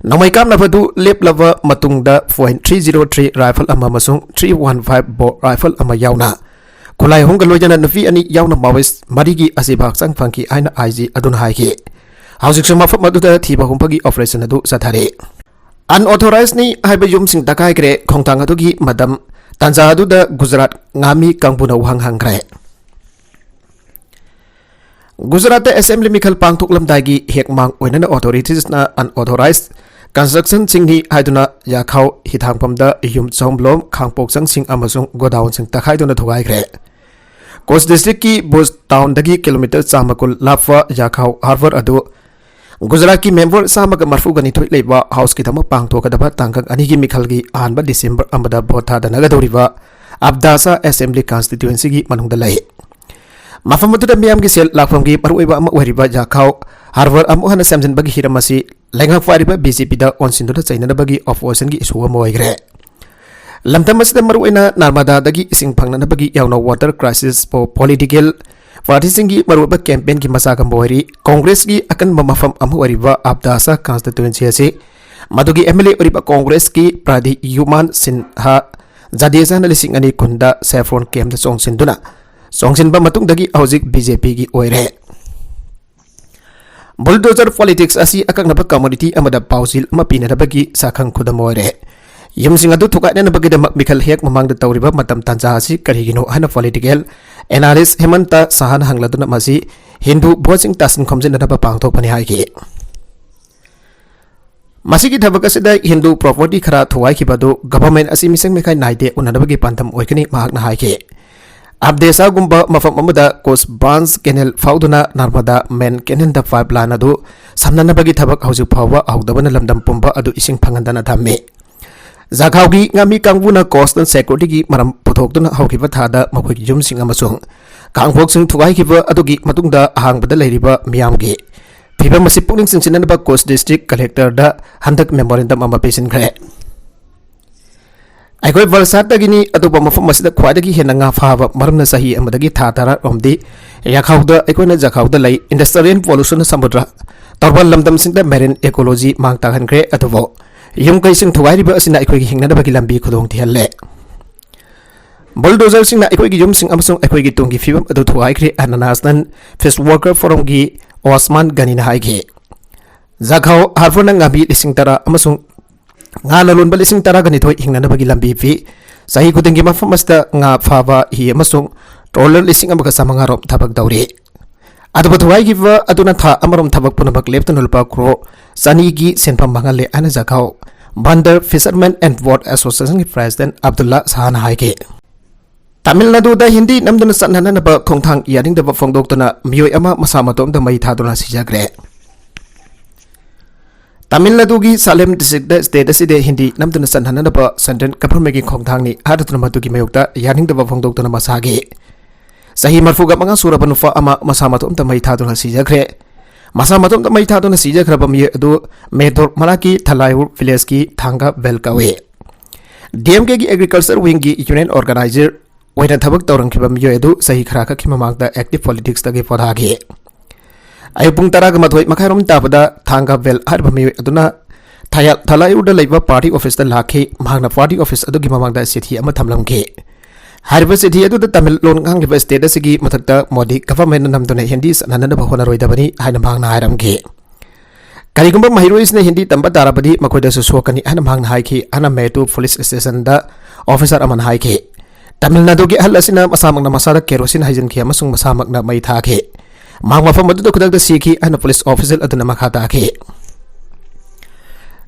ꯅꯣꯡꯃꯩ ꯀꯥꯞꯅꯕꯗꯨ ꯂꯦꯞꯂꯕ ꯃꯇꯨꯡꯗ point three zero three rifle ꯑꯃ ꯑꯃꯁꯨꯡ ꯊ꯭ꯔꯤ ꯋꯥꯟ ꯐꯥꯏꯚ ꯕꯣꯔ ꯔꯥꯏꯐꯜ ꯑꯃ ꯌꯥꯎꯅ ꯈꯨꯠꯂꯥꯏ ꯑꯍꯨꯝꯒ ꯂꯣꯏꯅꯅ ꯅꯨꯄꯤ ꯑꯅꯤ ꯌꯥꯎꯅ ꯃꯥꯑꯣꯏꯁ ꯃꯔꯤꯒꯤ ꯑꯁꯤꯕ ꯍꯛꯆꯥꯡ ꯐꯪꯈꯤ ꯍꯥꯏꯅ ꯑꯥꯏ ꯖꯤ ꯑꯗꯨꯅ ꯍꯥꯏꯈꯤ꯫ ꯍꯧꯖꯤꯛꯁꯨ ꯃꯐꯝ ꯑꯗꯨꯗ ꯊꯤꯕ ꯍꯨꯝꯕꯒꯤ ꯑꯣꯄꯔꯦꯁꯟ ꯑꯗꯨ ꯆꯠꯊꯔꯤ꯫ ꯑꯟꯑꯣꯊꯣꯔꯥꯏꯖꯅꯤ ꯍꯥꯏꯕ ꯌꯨꯝꯁꯤꯡ ꯇꯛꯈꯥꯏꯈ꯭ꯔꯦ꯫ ꯈꯣꯡꯊꯥꯡ ꯑꯗꯨꯒꯤ ꯃꯇꯝ ꯇꯥꯟꯖꯥ ꯑꯗꯨꯗ ꯒꯨꯖꯔꯥꯠ ꯉꯥꯃꯤ ꯀꯥꯡꯕꯨꯅ ꯋꯥꯍꯪ ꯍꯪꯈ꯭ꯔꯦ꯫ ꯒꯨꯖꯔꯥꯠꯇ ꯑꯦꯁꯦꯝꯕ꯭ꯂꯤ ꯃꯤꯈꯜ ꯄꯥꯡꯊꯣꯛꯂꯝꯗꯥꯏꯒꯤ ꯍꯦꯛ ꯃꯥꯡ ꯑꯣꯏꯅꯅ ꯑꯣꯊꯣꯔꯤꯇꯤꯁꯅ ꯑꯟꯑꯣꯊꯣꯔꯥꯏꯖ ꯀꯟꯁꯇ꯭ꯔꯛꯁꯟꯁꯤꯡꯅꯤ ꯍꯥꯏꯗꯨꯅ ꯌꯥꯈꯥꯎ, ꯍꯤꯊꯥꯡꯐꯝꯗ ꯌꯨꯝ ꯆꯍꯨꯝꯂꯣꯝ, ꯈꯥꯡꯄꯣꯛꯁꯪꯁꯤꯡ ꯑꯃꯁꯨꯡ ꯒꯣꯗꯥꯎꯟꯁꯤꯡ ꯇꯛꯈꯥꯏꯗꯨꯅ ꯊꯨꯒꯥꯏꯈ꯭ꯔꯦ꯫ ꯀꯣꯆ ꯗꯤꯁꯇ꯭ꯔꯤꯛꯀꯤ ꯚꯨꯖ ꯇꯥꯎꯟꯗꯒꯤ ꯀꯤꯂꯣꯃꯤꯇꯔ ꯆꯥꯝꯃ ꯀꯨꯟ ꯂꯥꯞꯄ ꯌꯥꯈꯥꯎ ꯍꯥꯔꯕꯔ ꯑꯗꯨ ꯒꯨꯖꯔꯥꯠꯀꯤ ꯃꯦꯝꯕꯔ ꯆꯥꯝꯃꯒ ꯃꯔꯐꯨꯒ ꯅꯤꯊꯣꯏ ꯂꯩꯕ ꯍꯥꯎꯁꯀꯤꯗꯃꯛ ꯄꯥꯡꯊꯣꯛꯀꯗꯕ ꯇꯥꯡꯀꯛ ꯑꯅꯤꯒꯤ ꯃꯤꯈꯜꯒꯤ ꯑꯍꯥꯟꯕ ꯗꯤꯁꯦꯝꯕꯔ ꯑꯃꯗ ꯚꯣꯠ ꯊꯥꯗꯅꯒꯗꯧꯔꯤꯕ ꯑꯕꯗꯥꯁꯥ ꯑꯦꯁꯦꯝꯕ꯭ꯂꯤ ꯀꯟꯁꯇꯤꯇ꯭ꯌꯨꯑꯦꯟꯁꯤꯒꯤ ꯃꯅꯨꯡꯗ ꯂꯩ꯫ ꯃꯐꯝ ꯑꯗꯨꯗ ꯃꯤꯌꯥꯝꯒꯤ ꯁꯦꯜ ꯂꯥꯛꯐꯝꯒꯤ ꯃꯔꯨꯑꯣꯏꯕ ꯑꯃ ꯑꯣꯏꯔꯤꯕ ꯖꯈꯥꯎ ꯍꯥꯔꯕꯔ ꯑꯃꯨꯛ ꯍꯟꯅ ꯁꯦꯝꯖꯤꯟꯕꯒꯤ ꯍꯤꯔꯝ ꯑꯁꯤ ꯂꯩꯉꯥꯛ ꯄꯥꯏꯔꯤꯕ ꯕꯤ ꯖꯦ ꯄꯤꯗ ꯑꯣꯟꯁꯤꯟꯗꯨꯅ ꯆꯩꯅꯅꯕꯒꯤ ꯑꯣꯄꯣꯖꯤꯁꯟꯒꯤ ꯏꯁꯨ ꯑꯃ ꯑꯣꯏꯈ꯭ꯔꯦ꯫ ꯂꯝꯗꯝ ꯑꯁꯤꯗ ꯃꯔꯨꯑꯣꯏꯅ ꯅꯔꯃꯗꯥꯗꯒꯤ ꯏꯁꯤꯡ ꯐꯪꯅꯅꯕꯒꯤ ꯌꯥꯎꯅ water crisis ꯄꯣ-, political partyꯁꯤꯡꯒꯤ ꯃꯔꯨꯑꯣꯏꯕ campaignꯒꯤ ꯃꯆꯥꯛ ꯑꯃ ꯑꯣꯏꯔꯤ꯫ ꯀꯣꯡꯒ꯭ꯔꯦꯁꯀꯤ ꯑꯀꯟꯕ ꯃꯐꯝ ꯑꯃ ꯑꯣꯏꯔꯤꯕ ꯑꯕꯗꯥꯁꯥ constituency ꯑꯁꯤ ꯃꯗꯨꯒꯤ ꯑꯦꯝ ꯑꯦꯜ ꯑꯦ ꯑꯣꯏꯔꯤꯕ ꯀꯣꯡꯒ꯭ꯔꯦꯁꯀꯤ ꯄ꯭ꯔꯥꯗꯤ ꯌꯨꯃꯥꯟ ꯁꯤꯟꯍꯥ ꯖꯗꯦꯖꯥꯅ ꯂꯤꯁꯤꯡ ꯑꯅꯤ ꯀꯨꯟꯗ saffron campꯇ ꯆꯣꯡꯁꯤꯟꯗꯨꯅ ꯆꯣꯡꯁꯤꯟꯕ ꯃꯇꯨꯡꯗꯒꯤ ꯍꯧꯖꯤꯛ ꯕꯤ ꯖꯦ ꯄꯤꯒꯤ ꯑꯣꯏꯔꯦ꯫ Bulldozer politics ꯑꯁꯤ ꯑꯀꯛꯅꯕ community ꯑꯃꯗ ꯄꯥꯎꯖꯦꯜ ꯑꯃ ꯄꯤꯅꯅꯕꯒꯤ ꯁꯛꯈꯪ ꯈꯨꯗꯝ ꯑꯣꯏꯔꯦ꯫ ꯌꯨꯝꯁꯤꯡ ꯑꯗꯨ ꯊꯨꯒꯥꯏꯅꯅꯕꯒꯤꯗꯃꯛ ꯃꯤꯈꯜ ꯍꯦꯛ ꯃꯃꯥꯡꯗ ꯇꯧꯔꯤꯕ ꯃꯇꯝ ꯇꯥꯟꯖꯥ ꯑꯁꯤ ꯀꯔꯤꯒꯤꯅꯣ ꯍꯥꯏꯅ political analyst ꯍꯦꯃꯟꯇ ꯁꯍꯥꯅ ꯍꯪꯂꯗꯨꯅ ꯃꯁꯤ ꯍꯤꯟꯗꯨ ꯚꯣꯠꯁꯤꯡ ꯇꯥꯁꯤꯟ ꯈꯣꯝꯖꯤꯟꯅꯅꯕ ꯄꯥꯡꯊꯣꯛꯄꯅꯤ ꯍꯥꯏꯈꯤ꯫ ꯃꯁꯤꯒꯤ ꯊꯕꯛ ꯑꯁꯤꯗ ꯍꯤꯟꯗꯨ property ꯈꯔ ꯊꯨꯒꯥꯏꯈꯤꯕ ꯑꯗꯨ government ꯑꯁꯤ ꯃꯤꯁꯪ ꯃꯤꯈꯥꯏ ꯅꯥꯏꯗꯦ ꯎꯅꯅꯕꯒꯤ ꯄꯥꯟꯗꯝ ꯑꯣꯏꯒꯅꯤ, ꯃꯍꯥꯛꯅ ꯍꯥꯏꯈꯤ꯫ ꯑꯕꯗꯦꯁꯥꯒꯨꯝꯕ ꯃꯐꯝ ꯑꯃꯗ ꯀꯣꯁ ꯕꯥꯟꯁ canal ꯐꯥꯎꯗꯨꯅ ꯅꯔꯃꯗꯥ main canalꯗ pipeline ꯑꯗꯨ ꯁꯝꯅꯅꯕꯒꯤ ꯊꯕꯛ ꯍꯧꯖꯤꯛ ꯐꯥꯎꯕ ꯍꯧꯗꯕꯅ ꯂꯝꯗꯝ ꯄꯨꯝꯕ ꯑꯗꯨ ꯏꯁꯤꯡ ꯐꯪꯍꯟꯗꯅ ꯊꯝꯃꯤ꯫ ꯖꯈꯥꯎꯒꯤ ꯉꯥꯃꯤ ꯀꯥꯡꯕꯨꯅ coastal securityꯒꯤ ꯃꯔꯝ ꯄꯨꯊꯣꯛꯇꯨꯅ ꯍꯧꯈꯤꯕ ꯊꯥꯗ ꯃꯈꯣꯏꯒꯤ ꯌꯨꯝꯁꯤꯡ ꯑꯃꯁꯨꯡ ꯀꯥꯡꯄꯣꯛꯁꯤꯡ ꯊꯨꯒꯥꯏꯈꯤꯕ ꯑꯗꯨꯒꯤ ꯃꯇꯨꯡꯗ ꯑꯍꯥꯡꯕꯗ ꯂꯩꯔꯤꯕ ꯃꯤꯌꯥꯝꯒꯤ ꯐꯤꯕꯝ ꯑꯁꯤ ꯄꯨꯛꯅꯤꯡ ꯆꯤꯡꯁꯤꯟꯅꯅꯕ ꯀꯣꯁ district collectorꯗ ꯍꯟꯗꯛ memorandum ꯑꯃ ꯄꯤꯁꯤꯟꯈ꯭ꯔꯦ꯫ ꯑꯩꯈꯣꯏ ꯚꯜꯁꯥꯠꯇꯒꯤꯅꯤ, ꯑꯇꯣꯞꯄ ꯃꯐꯝ ꯑꯁꯤꯗ ꯈ꯭ꯋꯥꯏꯗꯒꯤ ꯍꯦꯟꯅ ꯉꯥ ꯐꯥꯕ ꯃꯔꯝꯅ ꯆꯍꯤ ꯑꯃꯗꯒꯤ ꯊꯥ ꯇꯔꯥ ꯔꯣꯝꯗꯤ ꯌꯥꯈꯥꯎꯗ, ꯑꯩꯈꯣꯏꯅ ꯖꯈꯥꯎꯗ ꯂꯩ꯫ Industrial pollutionꯅ ꯁꯃꯨꯗ꯭ꯔ ꯇꯣꯔꯕꯥꯟ ꯂꯝꯗꯝꯁꯤꯡꯗ marine ecology ꯃꯥꯡ ꯇꯥꯛꯍꯟꯈ꯭ꯔꯦ꯫ ꯑꯗꯨꯕꯨ ꯌꯨꯝ ꯀꯩꯁꯤꯡ ꯊꯨꯒꯥꯏꯔꯤꯕ ꯑꯁꯤꯅ ꯑꯩꯈꯣꯏꯒꯤ ꯍꯤꯡꯅꯅꯕꯒꯤ ꯂꯝꯕꯤ ꯈꯨꯗꯣꯡ ꯊꯤꯍꯜꯂꯦ꯫ Bulldozerꯁꯤꯡꯅ ꯑꯩꯈꯣꯏꯒꯤ ꯌꯨꯝꯁꯤꯡ ꯑꯃꯁꯨꯡ ꯑꯩꯈꯣꯏꯒꯤ ꯇꯨꯡꯒꯤ ꯐꯤꯕꯝ ꯑꯗꯨ ꯊꯨꯒꯥꯏꯈ꯭ꯔꯦ ꯍꯥꯏꯅ National Fish Worker Forumꯒꯤ ꯑꯣꯁꯃꯥꯟ ꯒꯅꯤꯅ ꯍꯥꯏꯈꯤ꯫ ꯖꯈꯥꯎ ꯍꯥꯔꯕꯔꯅ ꯉꯥꯃꯤ ꯂꯤꯁꯤꯡ ꯇꯔꯥ ꯑꯃꯁꯨꯡ ꯉꯥ ꯂꯂꯣꯟꯕ ꯂꯤꯁꯤꯡ ꯇꯔꯥꯒ ꯅꯤꯊꯣꯏ ꯍꯤꯡꯅꯅꯕꯒꯤ ꯂꯝꯕꯤ ꯄꯤ꯫ ꯆꯍꯤ ꯈꯨꯗꯤꯡꯒꯤ ꯃꯐꯝ ꯑꯁꯤꯗ ꯉꯥ ꯐꯥꯕ ꯍꯤ ꯑꯃꯁꯨꯡ trawler ꯂꯤꯁꯤꯡ ꯑꯃꯒ ꯆꯥꯃꯉꯥ ꯔꯣꯝ ꯊꯕꯛ ꯇꯧꯔꯤ꯫ ꯑꯗꯨꯕꯨ ꯊꯨꯒꯥꯏꯈꯤꯕ ꯑꯗꯨꯅ ꯊꯥ ꯑꯃꯔꯣꯝ ꯊꯕꯛ ꯄꯨꯝꯅꯃꯛ ꯂꯦꯞꯇꯅ ꯂꯨꯄꯥ ꯀ꯭ꯔꯣꯔ ꯆꯅꯤꯒꯤ ꯁꯦꯟꯐꯝ ꯃꯥꯡꯍꯜꯂꯦ ꯍꯥꯏꯅ ꯖꯈꯥꯎ Bandar Fishermen and Boat Associationꯒꯤ president Abdulla ꯁꯍꯥꯅ ꯍꯥꯏꯈꯤ꯫ ꯇꯥꯃꯤꯜ ꯅꯥꯗꯨꯗ ꯍꯤꯟꯗꯤ ꯅꯝꯗꯨꯅ ꯆꯠꯅꯅꯅꯕ ꯈꯣꯡꯊꯥꯡ ꯌꯥꯅꯤꯡꯗꯕ ꯐꯣꯡꯗꯣꯛꯇꯨꯅ ꯃꯤꯑꯣꯏ ꯑꯃ ꯃꯁꯥ ꯃꯇꯣꯝꯇ ꯃꯩ ꯊꯥꯗꯨꯅ ꯁꯤꯖꯈ꯭ꯔꯦ꯫ ꯇꯥꯃꯤꯜ ꯅꯥꯗꯨꯒꯤ ꯁꯥꯂꯦꯝ ꯗꯤꯁꯇ꯭ꯔꯤꯛꯇ ꯁ꯭ꯇꯦꯠ ꯑꯁꯤꯗ ꯍꯤꯟꯗꯤ ꯅꯝꯗꯨꯅ ꯆꯠꯍꯟꯅꯅꯕ ꯁꯦꯟꯇ꯭ꯔꯦꯜ ꯒꯚꯔꯟꯃꯦꯟꯠꯀꯤ ꯈꯣꯡꯊꯥꯡꯅꯤ ꯍꯥꯏꯔꯗꯨꯅ ꯃꯗꯨꯒꯤ ꯃꯥꯌꯣꯛꯇ ꯌꯥꯅꯤꯡꯗꯕ ꯐꯣꯡꯗꯣꯛꯇꯨꯅ ꯃꯁꯥꯒꯤ ꯆꯍꯤ ꯃꯔꯤꯐꯨ ꯃꯉꯥ ꯁꯨꯔꯕ ꯅꯨꯄꯥ ꯑꯃ ꯃꯁꯥ ꯃꯇꯣꯝꯇ ꯃꯩ ꯊꯥꯗꯨꯅ ꯁꯤꯖꯈ꯭ꯔꯦ꯫ ꯃꯁꯥ ꯃꯇꯣꯝꯇ ꯃꯩ ꯊꯥꯗꯨꯅ ꯁꯤꯖꯈ꯭ꯔꯕ ꯃꯤꯑꯣꯏ ꯑꯗꯨ ꯃꯦꯗꯣꯔ ꯃꯅꯥꯛꯀꯤ ꯊꯂꯥꯏꯎꯔ ꯚꯤꯂꯦꯖꯀꯤ ꯊꯥꯡꯒꯥ ꯕꯦꯜ ꯀꯧꯏ꯫ D M ꯀꯦꯒꯤ agriculture ꯋꯤꯡꯒꯤ union organiser ꯑꯣꯏꯅ ꯊꯕꯛ ꯇꯧꯔꯝꯈꯤꯕ ꯃꯤꯑꯣꯏ ꯑꯗꯨ ꯆꯍꯤ ꯈꯔ ꯈꯛꯀꯤ ꯃꯃꯥꯡꯗ ꯑꯦꯛꯇꯤꯚ ꯄꯣꯂꯤꯇꯤꯛꯁꯇꯒꯤ ꯄꯣꯊꯥꯈꯤ꯫ ꯑꯌꯨꯛ ꯄꯨꯡ ꯇꯔꯥꯒ ꯃꯥꯊꯣꯏ ꯃꯈꯥꯏꯔꯣꯝ ꯇꯥꯕꯗ ꯊꯥꯡꯒꯥ ꯕꯦꯜ ꯍꯥꯏꯔꯤꯕ ꯃꯤꯑꯣꯏ ꯑꯗꯨꯅ ꯊꯌꯥ-, ꯊꯂꯥꯏꯎꯔꯗ ꯂꯩꯕ ꯄꯥꯔꯇꯤ ꯑꯣꯐꯤꯁꯇ ꯂꯥꯛꯈꯤ꯫ ꯃꯍꯥꯛꯅ ꯄꯥꯔꯇꯤ ꯑꯣꯐꯤꯁ ꯑꯗꯨꯒꯤ ꯃꯃꯥꯡꯗ ꯆꯤꯊꯤ ꯑꯃ ꯊꯝꯂꯝꯈꯤ꯫ ꯍꯥꯏꯔꯤꯕ ꯆꯤꯊꯤ ꯑꯗꯨꯗ ꯇꯥꯃꯤꯜ ꯂꯣꯟ ꯉꯥꯡꯂꯤꯕ ꯁ꯭ꯇꯦꯠ ꯑꯁꯤꯒꯤ ꯃꯊꯛꯇ ꯃꯣꯗꯤ ꯒꯚꯔꯟꯃꯦꯟꯠꯅ ꯅꯝꯗꯨꯅ ꯍꯤꯟꯗꯤ ꯆꯠꯍꯟꯅꯅꯕ ꯍꯣꯠꯅꯔꯣꯏꯗꯕꯅꯤ ꯍꯥꯏꯅ ꯃꯍꯥꯛꯅ ꯍꯥꯏꯔꯝꯈꯤ꯫ ꯀꯔꯤꯒꯨꯝꯕ ꯃꯍꯩꯔꯣꯏꯁꯤꯡꯅ ꯍꯤꯟꯗꯤ ꯇꯝꯕ ꯇꯥꯔꯕꯗꯤ ꯃꯈꯣꯏꯗꯁꯨ ꯁꯣꯛꯀꯅꯤ ꯍꯥꯏꯅ ꯃꯍꯥꯛꯅ ꯍꯥꯏꯈꯤ ꯍꯥꯏꯅ ꯃꯦꯇꯨ ꯄꯨꯂꯤꯁ ꯁ꯭ꯇꯦꯁꯟꯗ ꯑꯣꯐꯤꯁꯥꯔ ꯑꯃꯅ ꯍꯥꯏꯈꯤ꯫ ꯇꯥꯃꯤꯜ ꯅꯥꯗꯨꯒꯤ ꯑꯍꯜ ꯑꯁꯤꯅ ꯃꯁꯥꯃꯛꯅ ꯃꯁꯥꯗ ꯀꯦꯔꯣꯁꯤꯟ ꯍꯩꯖꯤꯟꯈꯤ ꯑꯃꯁꯨꯡ ꯃꯁꯥꯃꯛꯅ ꯃꯩ ꯊꯥꯈꯤ꯫ ꯃꯍꯥꯛ ꯃꯐꯝ ꯑꯗꯨꯗ ꯈꯨꯗꯛꯇ ꯁꯤꯈꯤ ꯍꯥꯏꯅ ꯄꯨꯂꯤꯁ ꯑꯣꯐꯤꯁꯤꯌꯦꯜ ꯑꯗꯨꯅ ꯃꯈꯥ ꯇꯥꯈꯤ꯫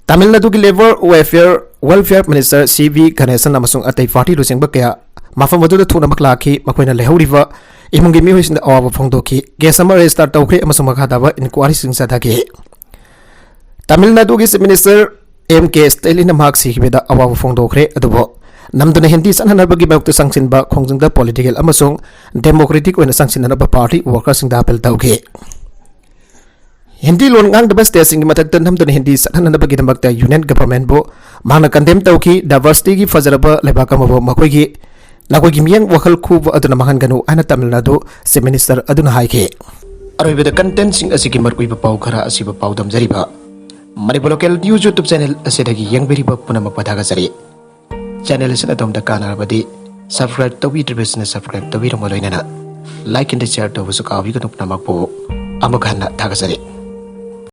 ꯇꯥꯃꯤꯜ ꯅꯥꯗꯨꯒꯤ labour welfare, welfare minister C V Ganesan ꯑꯃꯁꯨꯡ ꯑꯇꯩ ꯄꯥꯔꯇꯤ ꯂꯨꯆꯤꯡꯕ ꯀꯌꯥ ꯃꯐꯝ ꯑꯗꯨꯗ ꯊꯨꯅꯃꯛ ꯂꯥꯛꯈꯤ꯫ ꯃꯈꯣꯏꯅ ꯂꯩꯍꯧꯔꯤꯕ ꯏꯃꯨꯡꯒꯤ ꯃꯤꯑꯣꯏꯁꯤꯡꯗ ꯑꯋꯥꯕ ꯐꯣꯡꯗꯣꯛꯈꯤ꯫ ꯀꯦꯁ ꯑꯃ ꯔꯦꯖꯤꯁꯇꯥꯔ ꯇꯧꯈ꯭ꯔꯦ ꯑꯃꯁꯨꯡ ꯃꯈꯥ ꯇꯥꯕ ꯏꯟꯀ꯭ꯋꯥꯔꯤꯁꯤꯡ ꯆꯠꯊꯈꯤ꯫ ꯇꯥꯃꯤꯜ ꯅꯥꯗꯨꯒꯤ ꯆꯤꯐ ꯃꯤꯅꯤꯁꯇꯔ ꯑꯦꯝ ꯀꯦ ꯁ꯭ꯇꯦꯂꯤꯟꯅ ꯃꯍꯥꯛ ꯁꯤꯈꯤꯕꯗ ꯑꯋꯥꯕ ꯐꯣꯡꯗꯣꯛꯈ꯭ꯔꯦ, ꯑꯗꯨꯕꯨ ꯅꯝꯗꯨꯅ ꯍꯤꯟꯗꯤ ꯆꯠꯍꯟꯅꯕꯒꯤ ꯃꯥꯌꯣꯛꯇ ꯆꯪꯁꯤꯟꯕ ꯈꯣꯡꯖꯪꯗ ꯄꯣꯂꯤꯇꯤꯀꯦꯜ ꯑꯃꯁꯨꯡ ꯗꯦꯃꯣꯀ꯭ꯔꯦꯇꯤꯛ ꯑꯣꯏꯅ ꯆꯪꯁꯤꯟꯅꯅꯕ ꯄꯥꯔꯇꯤ ꯋꯥꯔꯀꯔꯁꯤꯡꯗ ꯑꯄꯤꯜ ꯇꯧꯈꯤ꯫ ꯍꯤꯟꯗꯤ ꯂꯣꯟ ꯉꯥꯡꯗꯕ ꯁ꯭ꯇꯦꯠꯁꯤꯡꯒꯤ ꯃꯊꯛꯇ ꯅꯝꯗꯨꯅ ꯍꯤꯟꯗꯤ ꯆꯠꯍꯟꯅꯅꯕꯒꯤꯗꯃꯛꯇ ꯌꯨꯅꯤꯌꯟ ꯒꯚꯔꯟꯃꯦꯟꯠꯕꯨ ꯃꯍꯥꯛꯅ ꯀꯟꯗꯦꯝ ꯇꯧꯈꯤ꯫ ꯗꯥꯏꯚꯔꯁꯤꯇꯤꯒꯤ ꯐꯖꯔꯕ ꯂꯩꯕꯥꯛ ꯑꯃꯕꯨ ꯃꯈꯣꯏꯒꯤ, ꯅꯈꯣꯏꯒꯤ ꯃꯤꯠꯌꯦꯡ ꯋꯥꯈꯜ ꯈꯨꯕ ꯑꯗꯨꯅ ꯃꯥꯡꯍꯟꯒꯅꯨ ꯍꯥꯏꯅ ꯇꯥꯃꯤꯜ ꯅꯥꯗꯨ ꯆꯤꯐ ꯃꯤꯅꯤꯁꯇꯔ ꯑꯗꯨꯅ ꯍꯥꯏꯈꯤ꯫ ꯑꯔꯣꯏꯕꯗ ꯀꯟꯇꯦꯟꯠꯁꯤꯡ ꯑꯁꯤꯒꯤ ꯃꯔꯨꯑꯣꯏꯕ ꯄꯥꯎ ꯈꯔ ꯑꯁꯤꯕꯨ ꯄꯥꯎꯗꯝꯖꯔꯤꯕ Manipur local news YouTube channel ꯑꯁꯤꯗꯒꯤ ꯌꯦꯡꯕꯤꯔꯤꯕ ꯄꯨꯝꯅꯃꯛꯄꯨ ꯊꯥꯒꯠꯆꯔꯤ꯫ ꯆꯦꯅꯦꯜ ꯑꯁꯤꯅ ꯑꯗꯣꯝꯗ ꯀꯥꯟꯅꯔꯕꯗꯤ ꯁꯕꯁꯀ꯭ꯔꯥꯏꯕ ꯇꯧꯕꯤꯗ꯭ꯔꯤꯕꯁꯤꯡꯅ ꯁꯕꯁꯀ꯭ꯔꯥꯏꯕ ꯇꯧꯕꯤꯔꯝꯕ ꯂꯣꯏꯅꯅ ꯂꯥꯏꯛ ꯑꯦꯟ ꯁꯤꯌꯔ ꯇꯧꯕꯁꯨ ꯀꯥꯎꯕꯤꯒꯅꯨ꯫ ꯄꯨꯝꯅꯃꯛꯄꯨ ꯑꯃꯨꯛ ꯍꯟꯅ ꯊꯥꯒꯠꯆꯔꯤ꯫